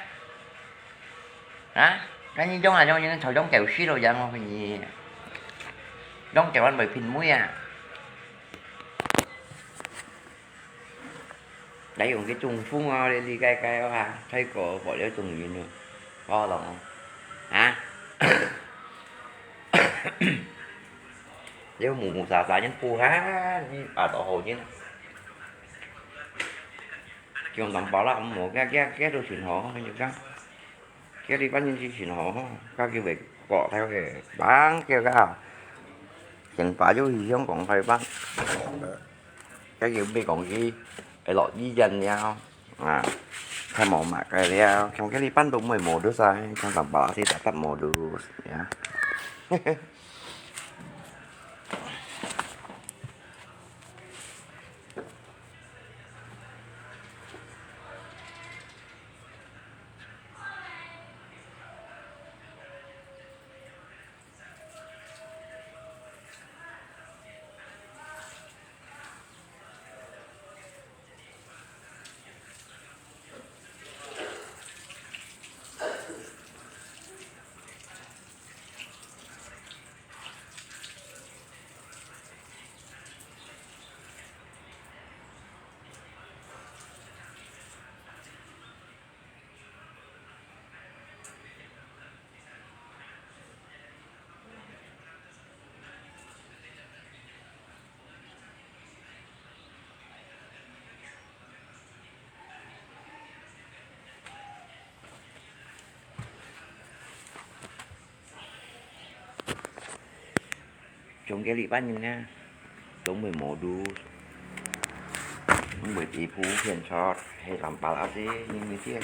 Ha? Kan yung jong ah, jong yung chau jong kẹo shi lo jang mo ni. Jong kẹo an bai phin mui ah. Đấy, dùng cái trung phong à, đi, đi cái cái à, thấy có bỏ lỡ trung gì nữa. Có lòng không? Hả? 這个木木沙沙人補下，你把到好人。像南巴拉無，佢佢佢都全好，你看，佢這班人就全好，佢佢會搞到个，幫佢个，全部就係香港台灣，佢佢毋係講佢，會落醫院了。 啊，太無麼个了，像佢這班都毋會modus啊，像南巴拉斯特特modus，呀。像佢這班人呢，都毋會modus，毋會地步偏差，係南巴拉斯，你毋知，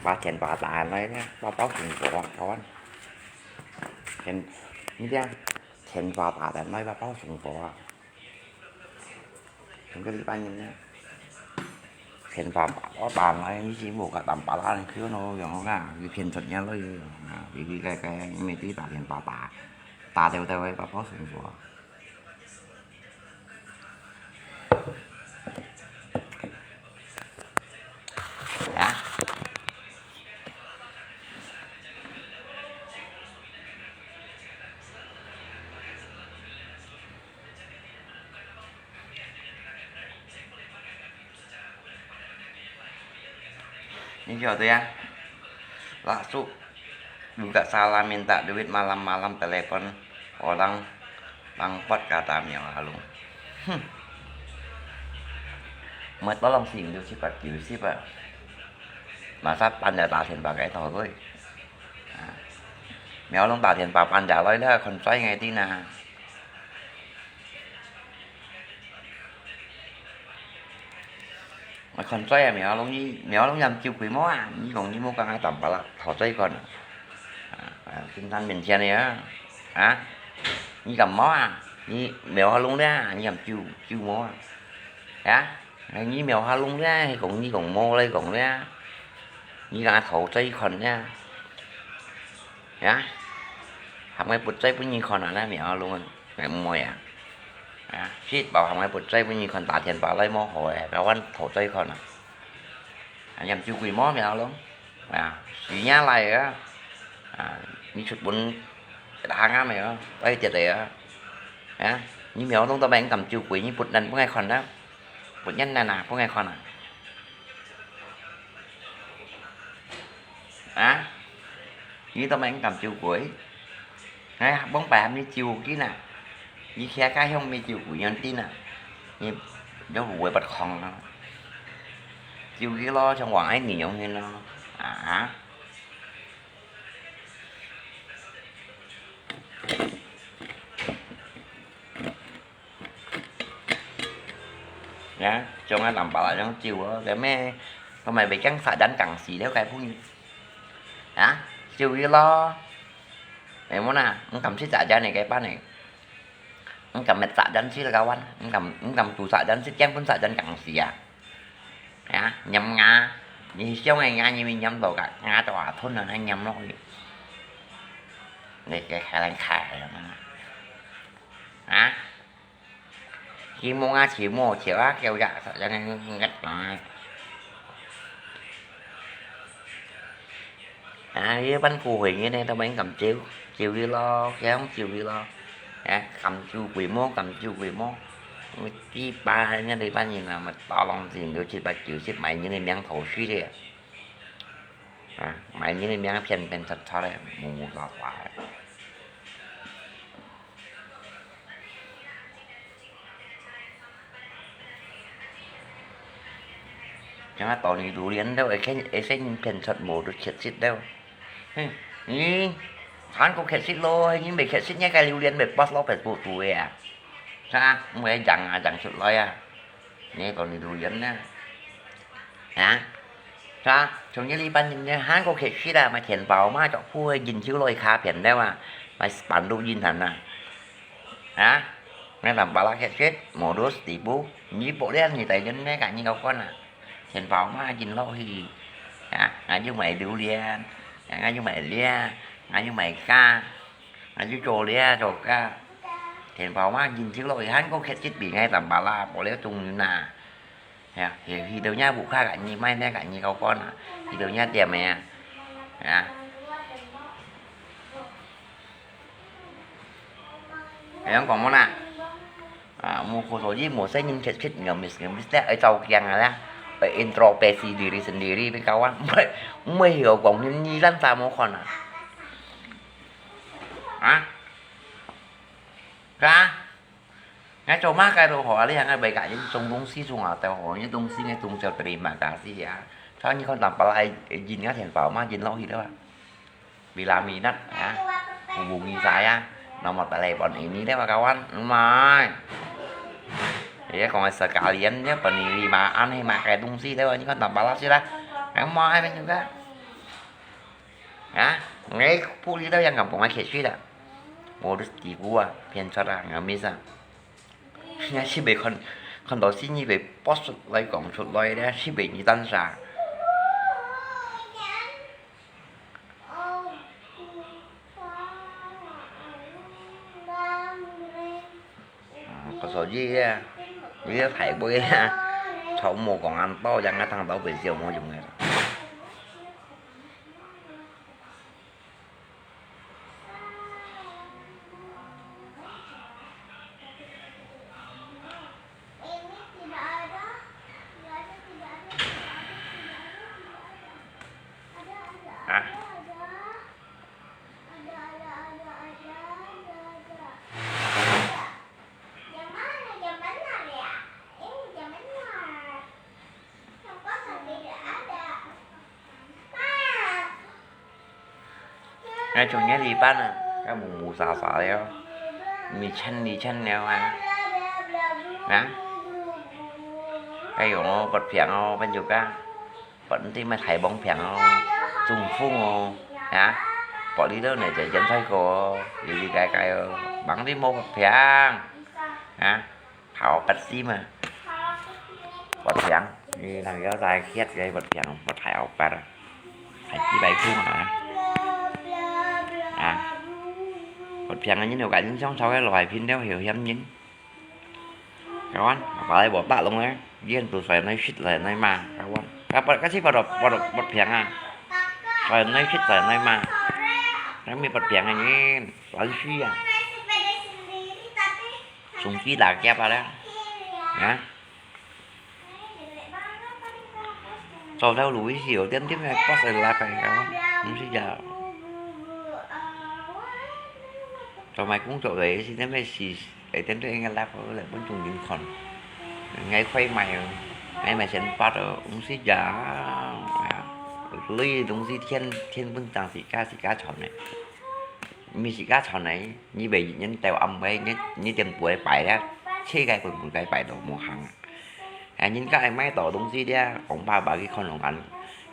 把錢把打來呢，把包送貨啊，kawan。錢，你知啊，錢把打來，把包送貨啊。 像佢這班人呢，騙爸爸，我爸媽以前無个當巴拉，佢那樣啊，佢騙出人來啊，佢佢个个，佢每天打電話打，打掉掉个，把包送貨。啊？ 你曉得啊？Langsung buka salam minta duit malam-malam telepon orang bangkot kata Miao Halung. Hmm. Mệt lắm, lòng xỉu, điều xếp bạc, điều xếp bạc. Mà sắp ăn đã trả tiền bạc cái thôi thôi. À. Miao Halung trả tiền bạc ăn trả lại là con trai ngay tí nè. Mà con trai à, Miao Halung, Miao Halung nhắm chiu quỷ máu à, 你講你無講愛打巴拉，討債款啊。啊，啊，金山面前的啊，啊，你敢毛啊？你Miao Halung咧，你敢chiu，chiu毛啊？啊，你Miao Halung咧，講你講毛來講咧，你講討債款咧，啊，喊𠊎撥債分你看啊，那Miao Halung啊。 哎，毋會啊。啊，係包含个budget分你看打電話來無好个，該阮討債款啊。啊，你毋就規模苗咯。啊，水也來啊。啊，你出本一下啱个啊，來跌个啊。啊，你苗弄到尾敢就貴，你budget分𠊎看啦。budget哪哪分𠊎看啊。 啊？你都毋敢照顧？哎，往擺還未照顧呢，你徛家鄉未照顧人哋呢，你都會不空啊。照顧咯，像王愛你樣形咯，啊？ Ya，像啊，南北啊，樣照哦，該咩，同埋袂驚殺人更死了，該朋友。啊，照佢咯。哎，無啦，毋敢食殺人个，該班个。毋敢食殺人食了，該晚，毋敢，毋敢做殺人食，驚分殺人更死啊。啊，黏牙，你想个牙，你會黏到个，牙到牙痛了，還黏落去。你該還能開啊？啊？ 希望啊，希望，希望啊，叫呀，人人人啊。啊，一般顧會人呢，都毋敢招，招佢咯，叫招佢咯。啊，敢招佢無，敢招佢無。我知吧，人家這班人啊，嘛，大浪子，六七八九十，買人个命頭去个。啊，買人个命騙騙錯錯个，無無法法个。像啊，到你榴槤了，會見，會見人騙出無就缺失了。哼，你還過缺失咯，你未缺失，你个榴槤未發落Facebook肚个啊？啥？毋會揚啊，揚出來啊！你到你榴槤啊？啊？啥？從這裡班人呢，還過缺失啊，嘛錢包嘛，著褲个人手落去卡片了啊，嘛半路人行啊。 啊，你làm balak hết chết, modus tipu, ni bộ đen ni tài nhân ne cả ni kau kon à. Tiền bảo mà jin lo hi. À, ngài như mày Liu Lian, ngài như mày Lia, ngài như mày Ka, ngài như Chô Lia, Chô Ka. Tiền bảo mà jin chứ lo hi, hán có hết chết bị ngay làm balak, bộ đen tung na. Ya, hi, hi tau nya bu kha ka nyi mai ne ka nyi kau kon a. Hi tau nya tiam ya. Ya. Ayang kong mo na. À, mu khổ số gì mu sai nhìn chết chết ngờ mis ngờ mis le ai tàu kiang a la. Ai introspeksi diri sendiri bên kawan. Mới, mới hiểu kong nhìn nyi lan sa mo kon a. Hả? Hả? Ngay cho má cái đồ họ đi hàng ngay bảy cả những trong đúng xí chung ở tàu họ những đúng xí ngay chung cho tây mà cả xí à. Sao như con tầm pala jin ngay thiền bảo má jin lo hi đó. Vì là mì nát à. Bù bù mì sai à. Nó mà tali bọn ini đấy mà kawan. Mai. Ya, kong sekalian ya, penili mà ăn hay mà cái đúng xí đấy, những con tầm pala xí đó. Em mai mình juga. Ha? Ngai puli tau yang kampung ai khet sui ta. Modus tipu a, phian chot a, ngam misa. Nya si bei khon, khon tau si ni bei post lai kong chut lai le, si bei ni tan sa. À, có số gì á? Vì phải bơi á. Cháu mù còn ăn to, chẳng ngã thằng tao bị diều mù dùng này. Hả? Ngay chung nhé đi pan à, cái mù mù xà xà đéo, mì chen đi chen đéo à, hả? Cái dụ nó bật phiảng nó bên chụp á, bật tí mà thấy bóng phiảng nó, chung phung nó, hả? Bật đi đó này chạy chân thấy cô, đi đi cái cái, bắn tí mô bật phiảng, hả? Thảo bật xí mà. Bật phiảng. Thì thằng kéo dài khiết cái bật phiảng, bật thảo bật à. Thảo chi bài phung hả? À. Bật phiảng là những điều cả những sống sau cái loài phim đéo hiểu hiếm những. Các bạn, phải bỏ bạc luôn đấy. Yên tụ xoay nói shit lại nói mà, các bạn. Các bạn, các chị vào đọc, vào đọc bật phiảng à. Xoay nói shit lại nói mà. Nó mới bật phiảng à nhé. Lái suy à. Súng ký là kép vào đấy. Hả? Cho theo lối hiểu tiên tiếp này, có sự là phải không? Không xin chào. Cho mày cũng trộm đấy, xin tiếp này xì, ấy tiên tiếp anh lắp với lại bốn chung dính còn. Ngay khuấy mày, ngay mày sẽ bắt ở, không xin chào. Lý đúng gì thiên, thiên bưng tăng xì cá, xì cá chọn này. Mì xì cá chọn này, như vậy nhân tèo âm với, như, như tiền bùi bài đó. Chê gai bùi bùi gai bài đồ mùa hàng. À, nhìn các anh máy tổ đúng gì đấy, cũng ba ba cái con lòng ăn.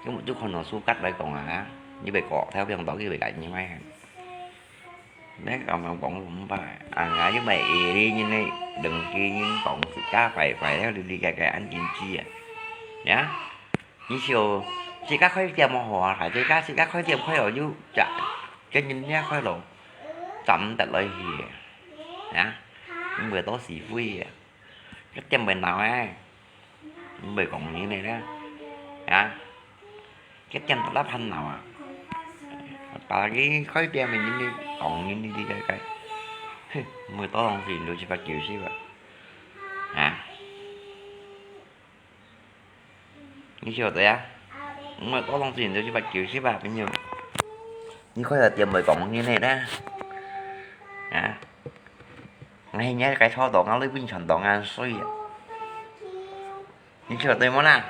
Cái một chút con lòng su cắt đấy còn à. Như vậy có theo cái lòng đó cái vậy cả như máy hàng. Đấy, còn mà bóng cũng ba. À, ngã như vậy ý đi như này, đừng kia những con xì cá phải, phải theo đi, đi cái, cái ăn chín chi à. Nhá. Như chiều, xì cá khuấy tiệm mà hổ, phải xì cá, xì cá khuấy tiệm khuấy ở như chả, cái nhìn nhá khuấy lẩu. Chấm tận lời hì. Nhá. Mười tố xì phui à. Cái tiệm bài nào ấy. Bài cổng như này đó. Hả? Cái tiệm tao lắp hăn nào à? Bà cái khói tiệm mình nhìn đi, cổng nhìn đi đi cái cái. Mười tố lòng gì, đôi chỉ phải kiểu gì vậy? Hả? Như chiều tới á? Mười tố lòng gì, đôi chỉ phải kiểu gì vậy? Cái nhiều. Như khói là tiệm bài cổng như này đó. Hả? Ngay nhá cái thó đó, ngáo lấy bình chọn đó, ngăn suy à. Như chiều tới món à?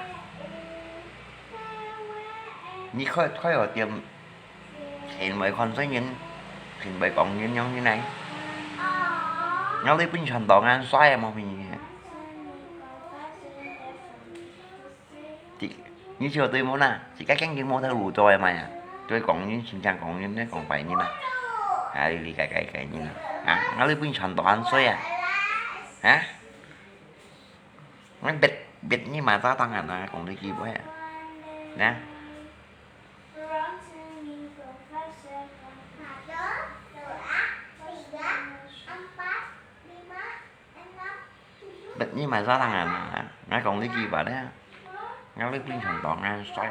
你開，開个店，全部看衰人，全部講人樣个呢。𠊎這本錢當然衰啊，無便宜。你，你笑對無啦？自家正經無頭路做个嘛呀，對講人，真正講人，講壞人嘛。啊，你，你該，該，該人啊，啊，𠊎這本錢當然衰啊，啊？ Ngan bet, bet ni mata tangan na kong lagi buat. Nah. Bet ni mata tangan na. Ngan kong lagi buat ya. Ngan lagi pun contoh ngan soal.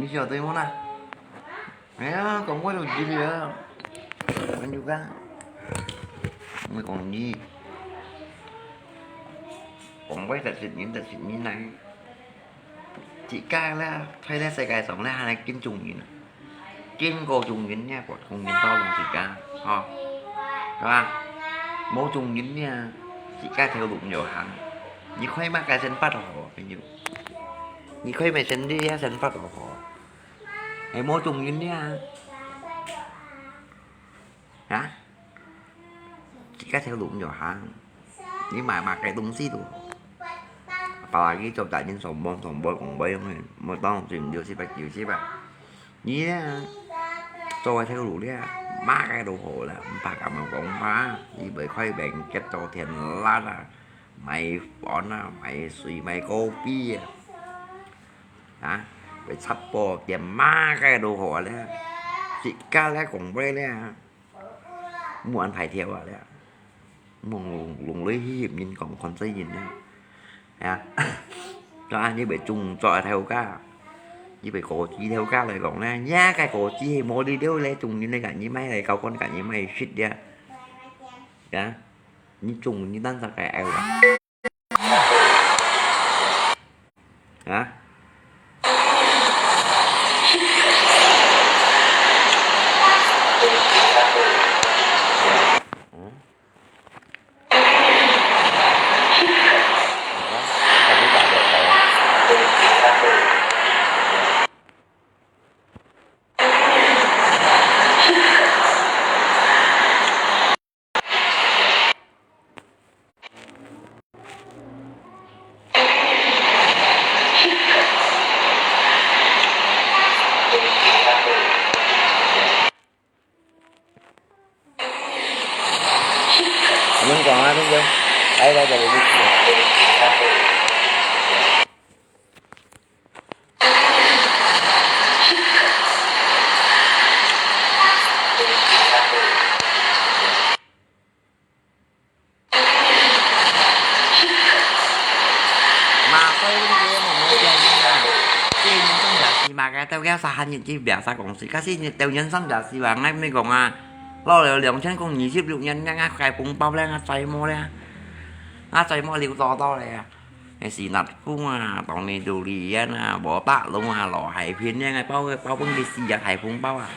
Ni siapa tu mana? Ayah, kong kau tu jadi ya. Kan juga. Mai kong ni. Kong kau tak sit ni, tak sit ni nai. 自家咧，在這世界上咧，還係敬重人啊。敬過重人呢，過重人到攏自家，吼，係吧？無重人呢，自家頭路毋曉行。你開麼个生活好，朋友？你開麼个生意啊，生活好？係無重人呢？啊？ 自家頭路毋曉行，你買麼个東西都好。Apalagi做大人上班，上班，上班樣个，無當時毋就七八九十啊。你呢，做个頭路了，麼个都好了，毋怕敢講怕，你會開面結到天辣啊，賣飯啊，賣水，賣咖啡啊，啊，會插播店，麼个都好了，自家來講話了。 無恁大條啊了，無弄來去人講看衰人了，係啊，做啊，你會種作頭家，你會果子頭家來講呢，呀，該果子係無你了咧，種人來講，你買來交關講，你買食了，呀，你種你單隻个愛啊。 啊？嗯？你們講啊，朋友，來，來，來，來，來。 Mà tôi bên kia một người kia như là cái nhân dân giả sĩ mà cái tao kéo xa hành những cái biasa kong si. Kasi ni tao nhân dân giả sĩ mà ngay mới kong à. Lo liu 兩千空二十六年 ngay ngay khai phong bao leh ngay xoay mua leh. Ngay xoay mua liu to to leh. Cái gì nạt cũng à, tao này đủ lý à, bỏ bạc luôn à, lo hại phiền ngay bao bao bưng cái gì à, khai phong bao à.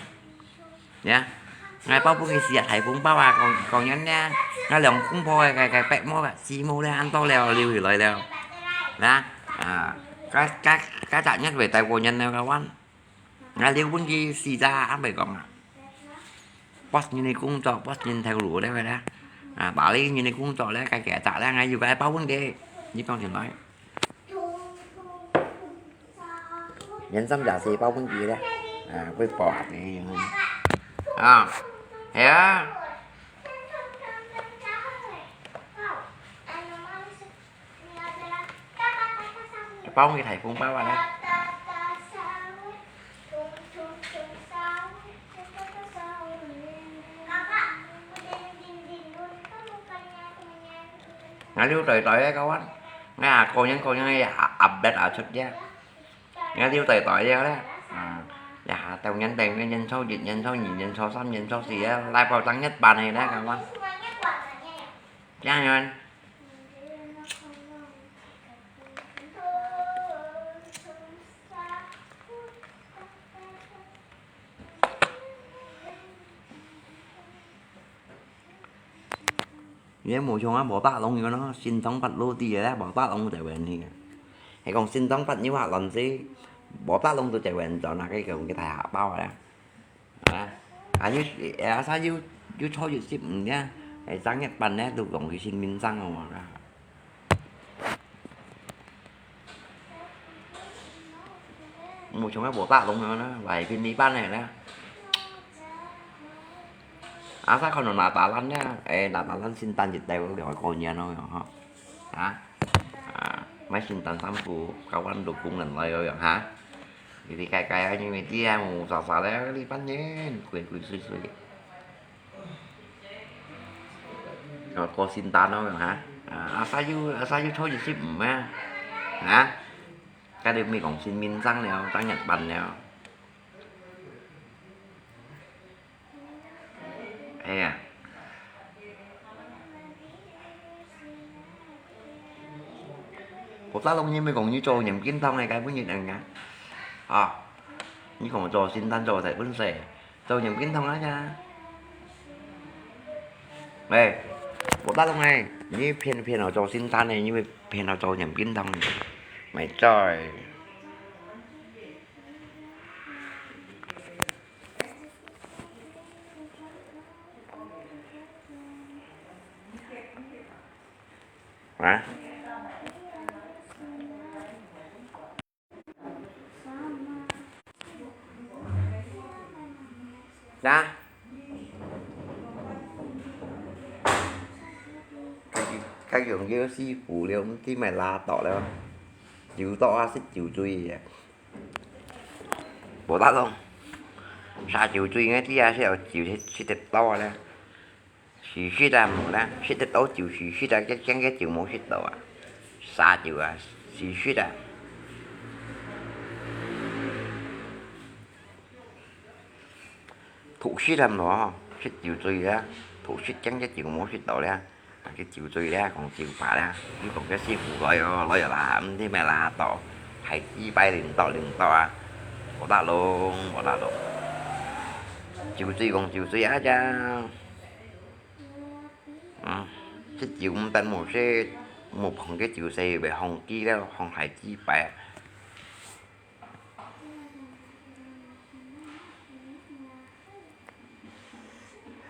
呀，𠊎包分佢四日大紅包啊，講，講人呢，𠊎兩公婆个，个，个伯母啊，四母咧，恁多了，留起來了。那，啊，該，該，該隻月會帶過人了，該วัน。𠊎留分佢四隻，恁樣講啊。Bos人个工作，bos人頭路了，个啦。啊，打理人个工作了，該，該隻了，𠊎又該包分佢，你講起來。 人參茶水包分佢咧，啊，會飽啊，你。啊，係啊。包佢大紅包啊咧。啊。 Ngă liu tòi tòi ke kawan. Ngă ko nhân ko nhân ya update a chut ya. Ngă liu tòi tòi ya le. À, ya tàu nhân tàu nhân nhân số dịch nhân số nhị nhân số sắm nhân số gì á, lai bao tăng nhất bàn này đấy kawan. Chăng nhân. 你無像啊，無打攏樣咯，心臟發落地个啦，無打攏就會去啊。係講心臟發炎啊，亂死，無打攏就就會轉啊，該講个大下包啊。啊，啊，你，啊，啥又，又坐一息毋呢？哎，正月半呢，都講去神明上哦，啊。 無像个無打攏樣啦，來便利店个啦。啊，啥看到拿打爛啦，哎，拿打爛聖誕節帶回來過年咯，吼。啊，啊，買聖誕衫褲，交換老公人來个樣哈。你哋該該啊，因為啲啊，無啥啥咧，你半年，鬼鬼祟祟。 哦，過聖誕咯，哈？啊，啊，啥又，啊，啥又坐一息毋啊？啊？該你毋係講神明上了，正月半了。哎呀。無打攏你毋係講你做念經堂个，該本日人啊？啊？你講做聖誕做在本世。 做念經堂啊呀。哎，無打攏哎，你偏偏愛做聖誕呢，你會偏愛做念經堂呢？咪做。啊？ 呀？該，該用這个師傅了，毋知咪拉倒了。酒到啊，食酒醉个。無打攏。啉酒醉个，知啊，係有酒食，食得到啊咧。 時食啊無啦，食得到就時食啊，這，這个酒無食到啊，啉酒啊，時食啊。獨食啊無，食酒醉啊，獨食將這酒無食到了，啊，這酒醉了，講酒吧了，你講這師傅來哦，來哦啦，毋知咩啦，到，還幾擺領導領導啊，無打攏，無打攏。酒醉講酒醉啊，這。 嗯，食酒毋單無食，無碰个酒勢會放屁了，放下幾擺。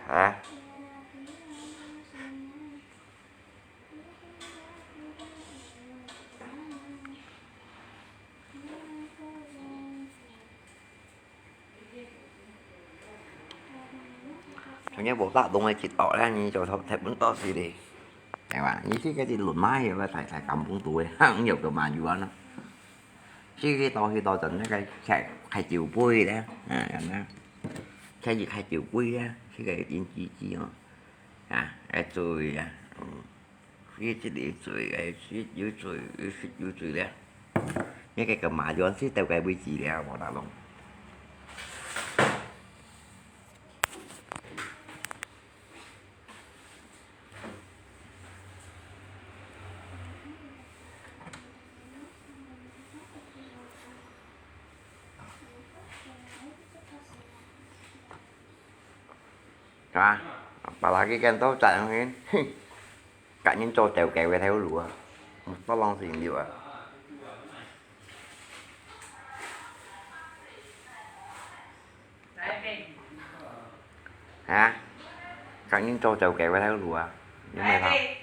啊？ 像這無打攏个一道咧，你就忒，忒分多事咧，係吧？你去該啲輪馬去，大，大，大感風度个，哈，有个嘛有啊喏。去，去到，去到，就那個開，開酒杯咧，嗯，有沒有？開，開酒杯咧，去該飲酒酒哦，啊，愛注意啊，嗯。 佢這裡醉，哎，食有醉，有食有醉咧。你該个麻將食到該位置咧，無打攏。啊，apalagi kan都賺錢，哼。 Kak nyin做tèo kèo个頭路啊，毋多浪費了啊。啊？Kak nyin做tèo kèo个頭路啊，你毋係講？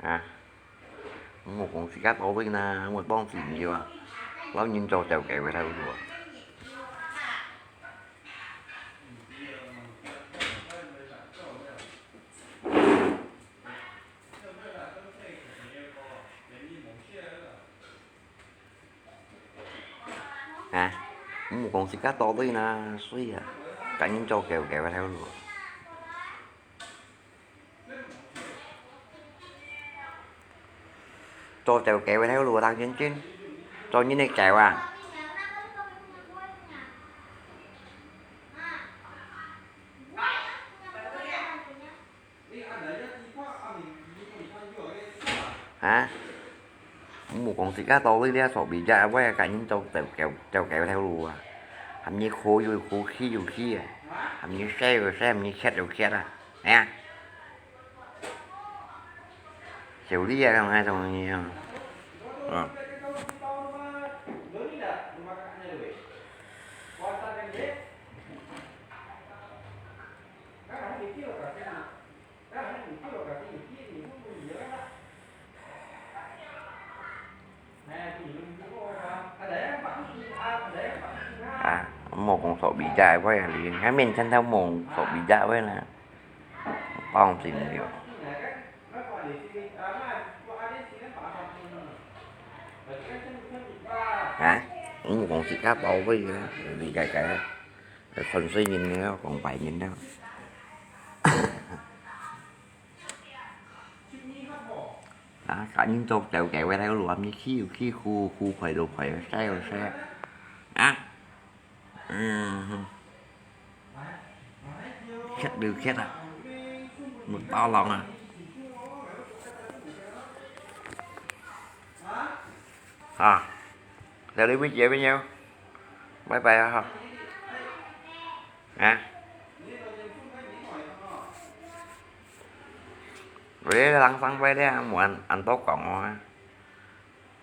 啊，毋好講自家多位啦，毋好當時毋要啊，老人做tèo kèo个頭路啊。啊，毋好講自家多位啦，衰啊，kak nyin做tèo kèo个頭路啊。 做tèo kèo个頭路當認真，做人个kèo啊。啊？ 毋好講自家多位咧，所以這位kak nyin做tèo kèo，tèo kèo个頭路啊。喊你哭有哭，氣有氣啊，喊你笑有笑，喊你噭有噭啊，哎呀，小麗啊，那種東西啊，嗯。啊，莫講索比價位啊，你還免看到莫索比價位啦，放心了。啊，莫講自家包位啊，你改改啊，看細人了，講大人了。啊，甲人做頭家，會來亂，你去有去，呼呼快就快，使就使。啊，嗯，噭就噭啊，莫打人啊。啊，到這位結尾了，拜拜啊哈。啊。 你人生背了，莫恁，恁多講哦啊。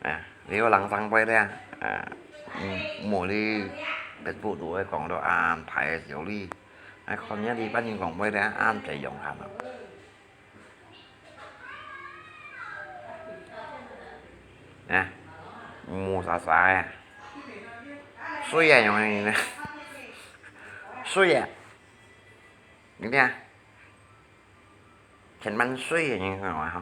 啊，你人生背了，啊，嗯，莫你別不都會講到恁大个道理，啊，看人你別人講背了，恁濟用下咯。啊，莫沙沙个，水啊用个呢，水啊，你看。 全班水个人講話吼，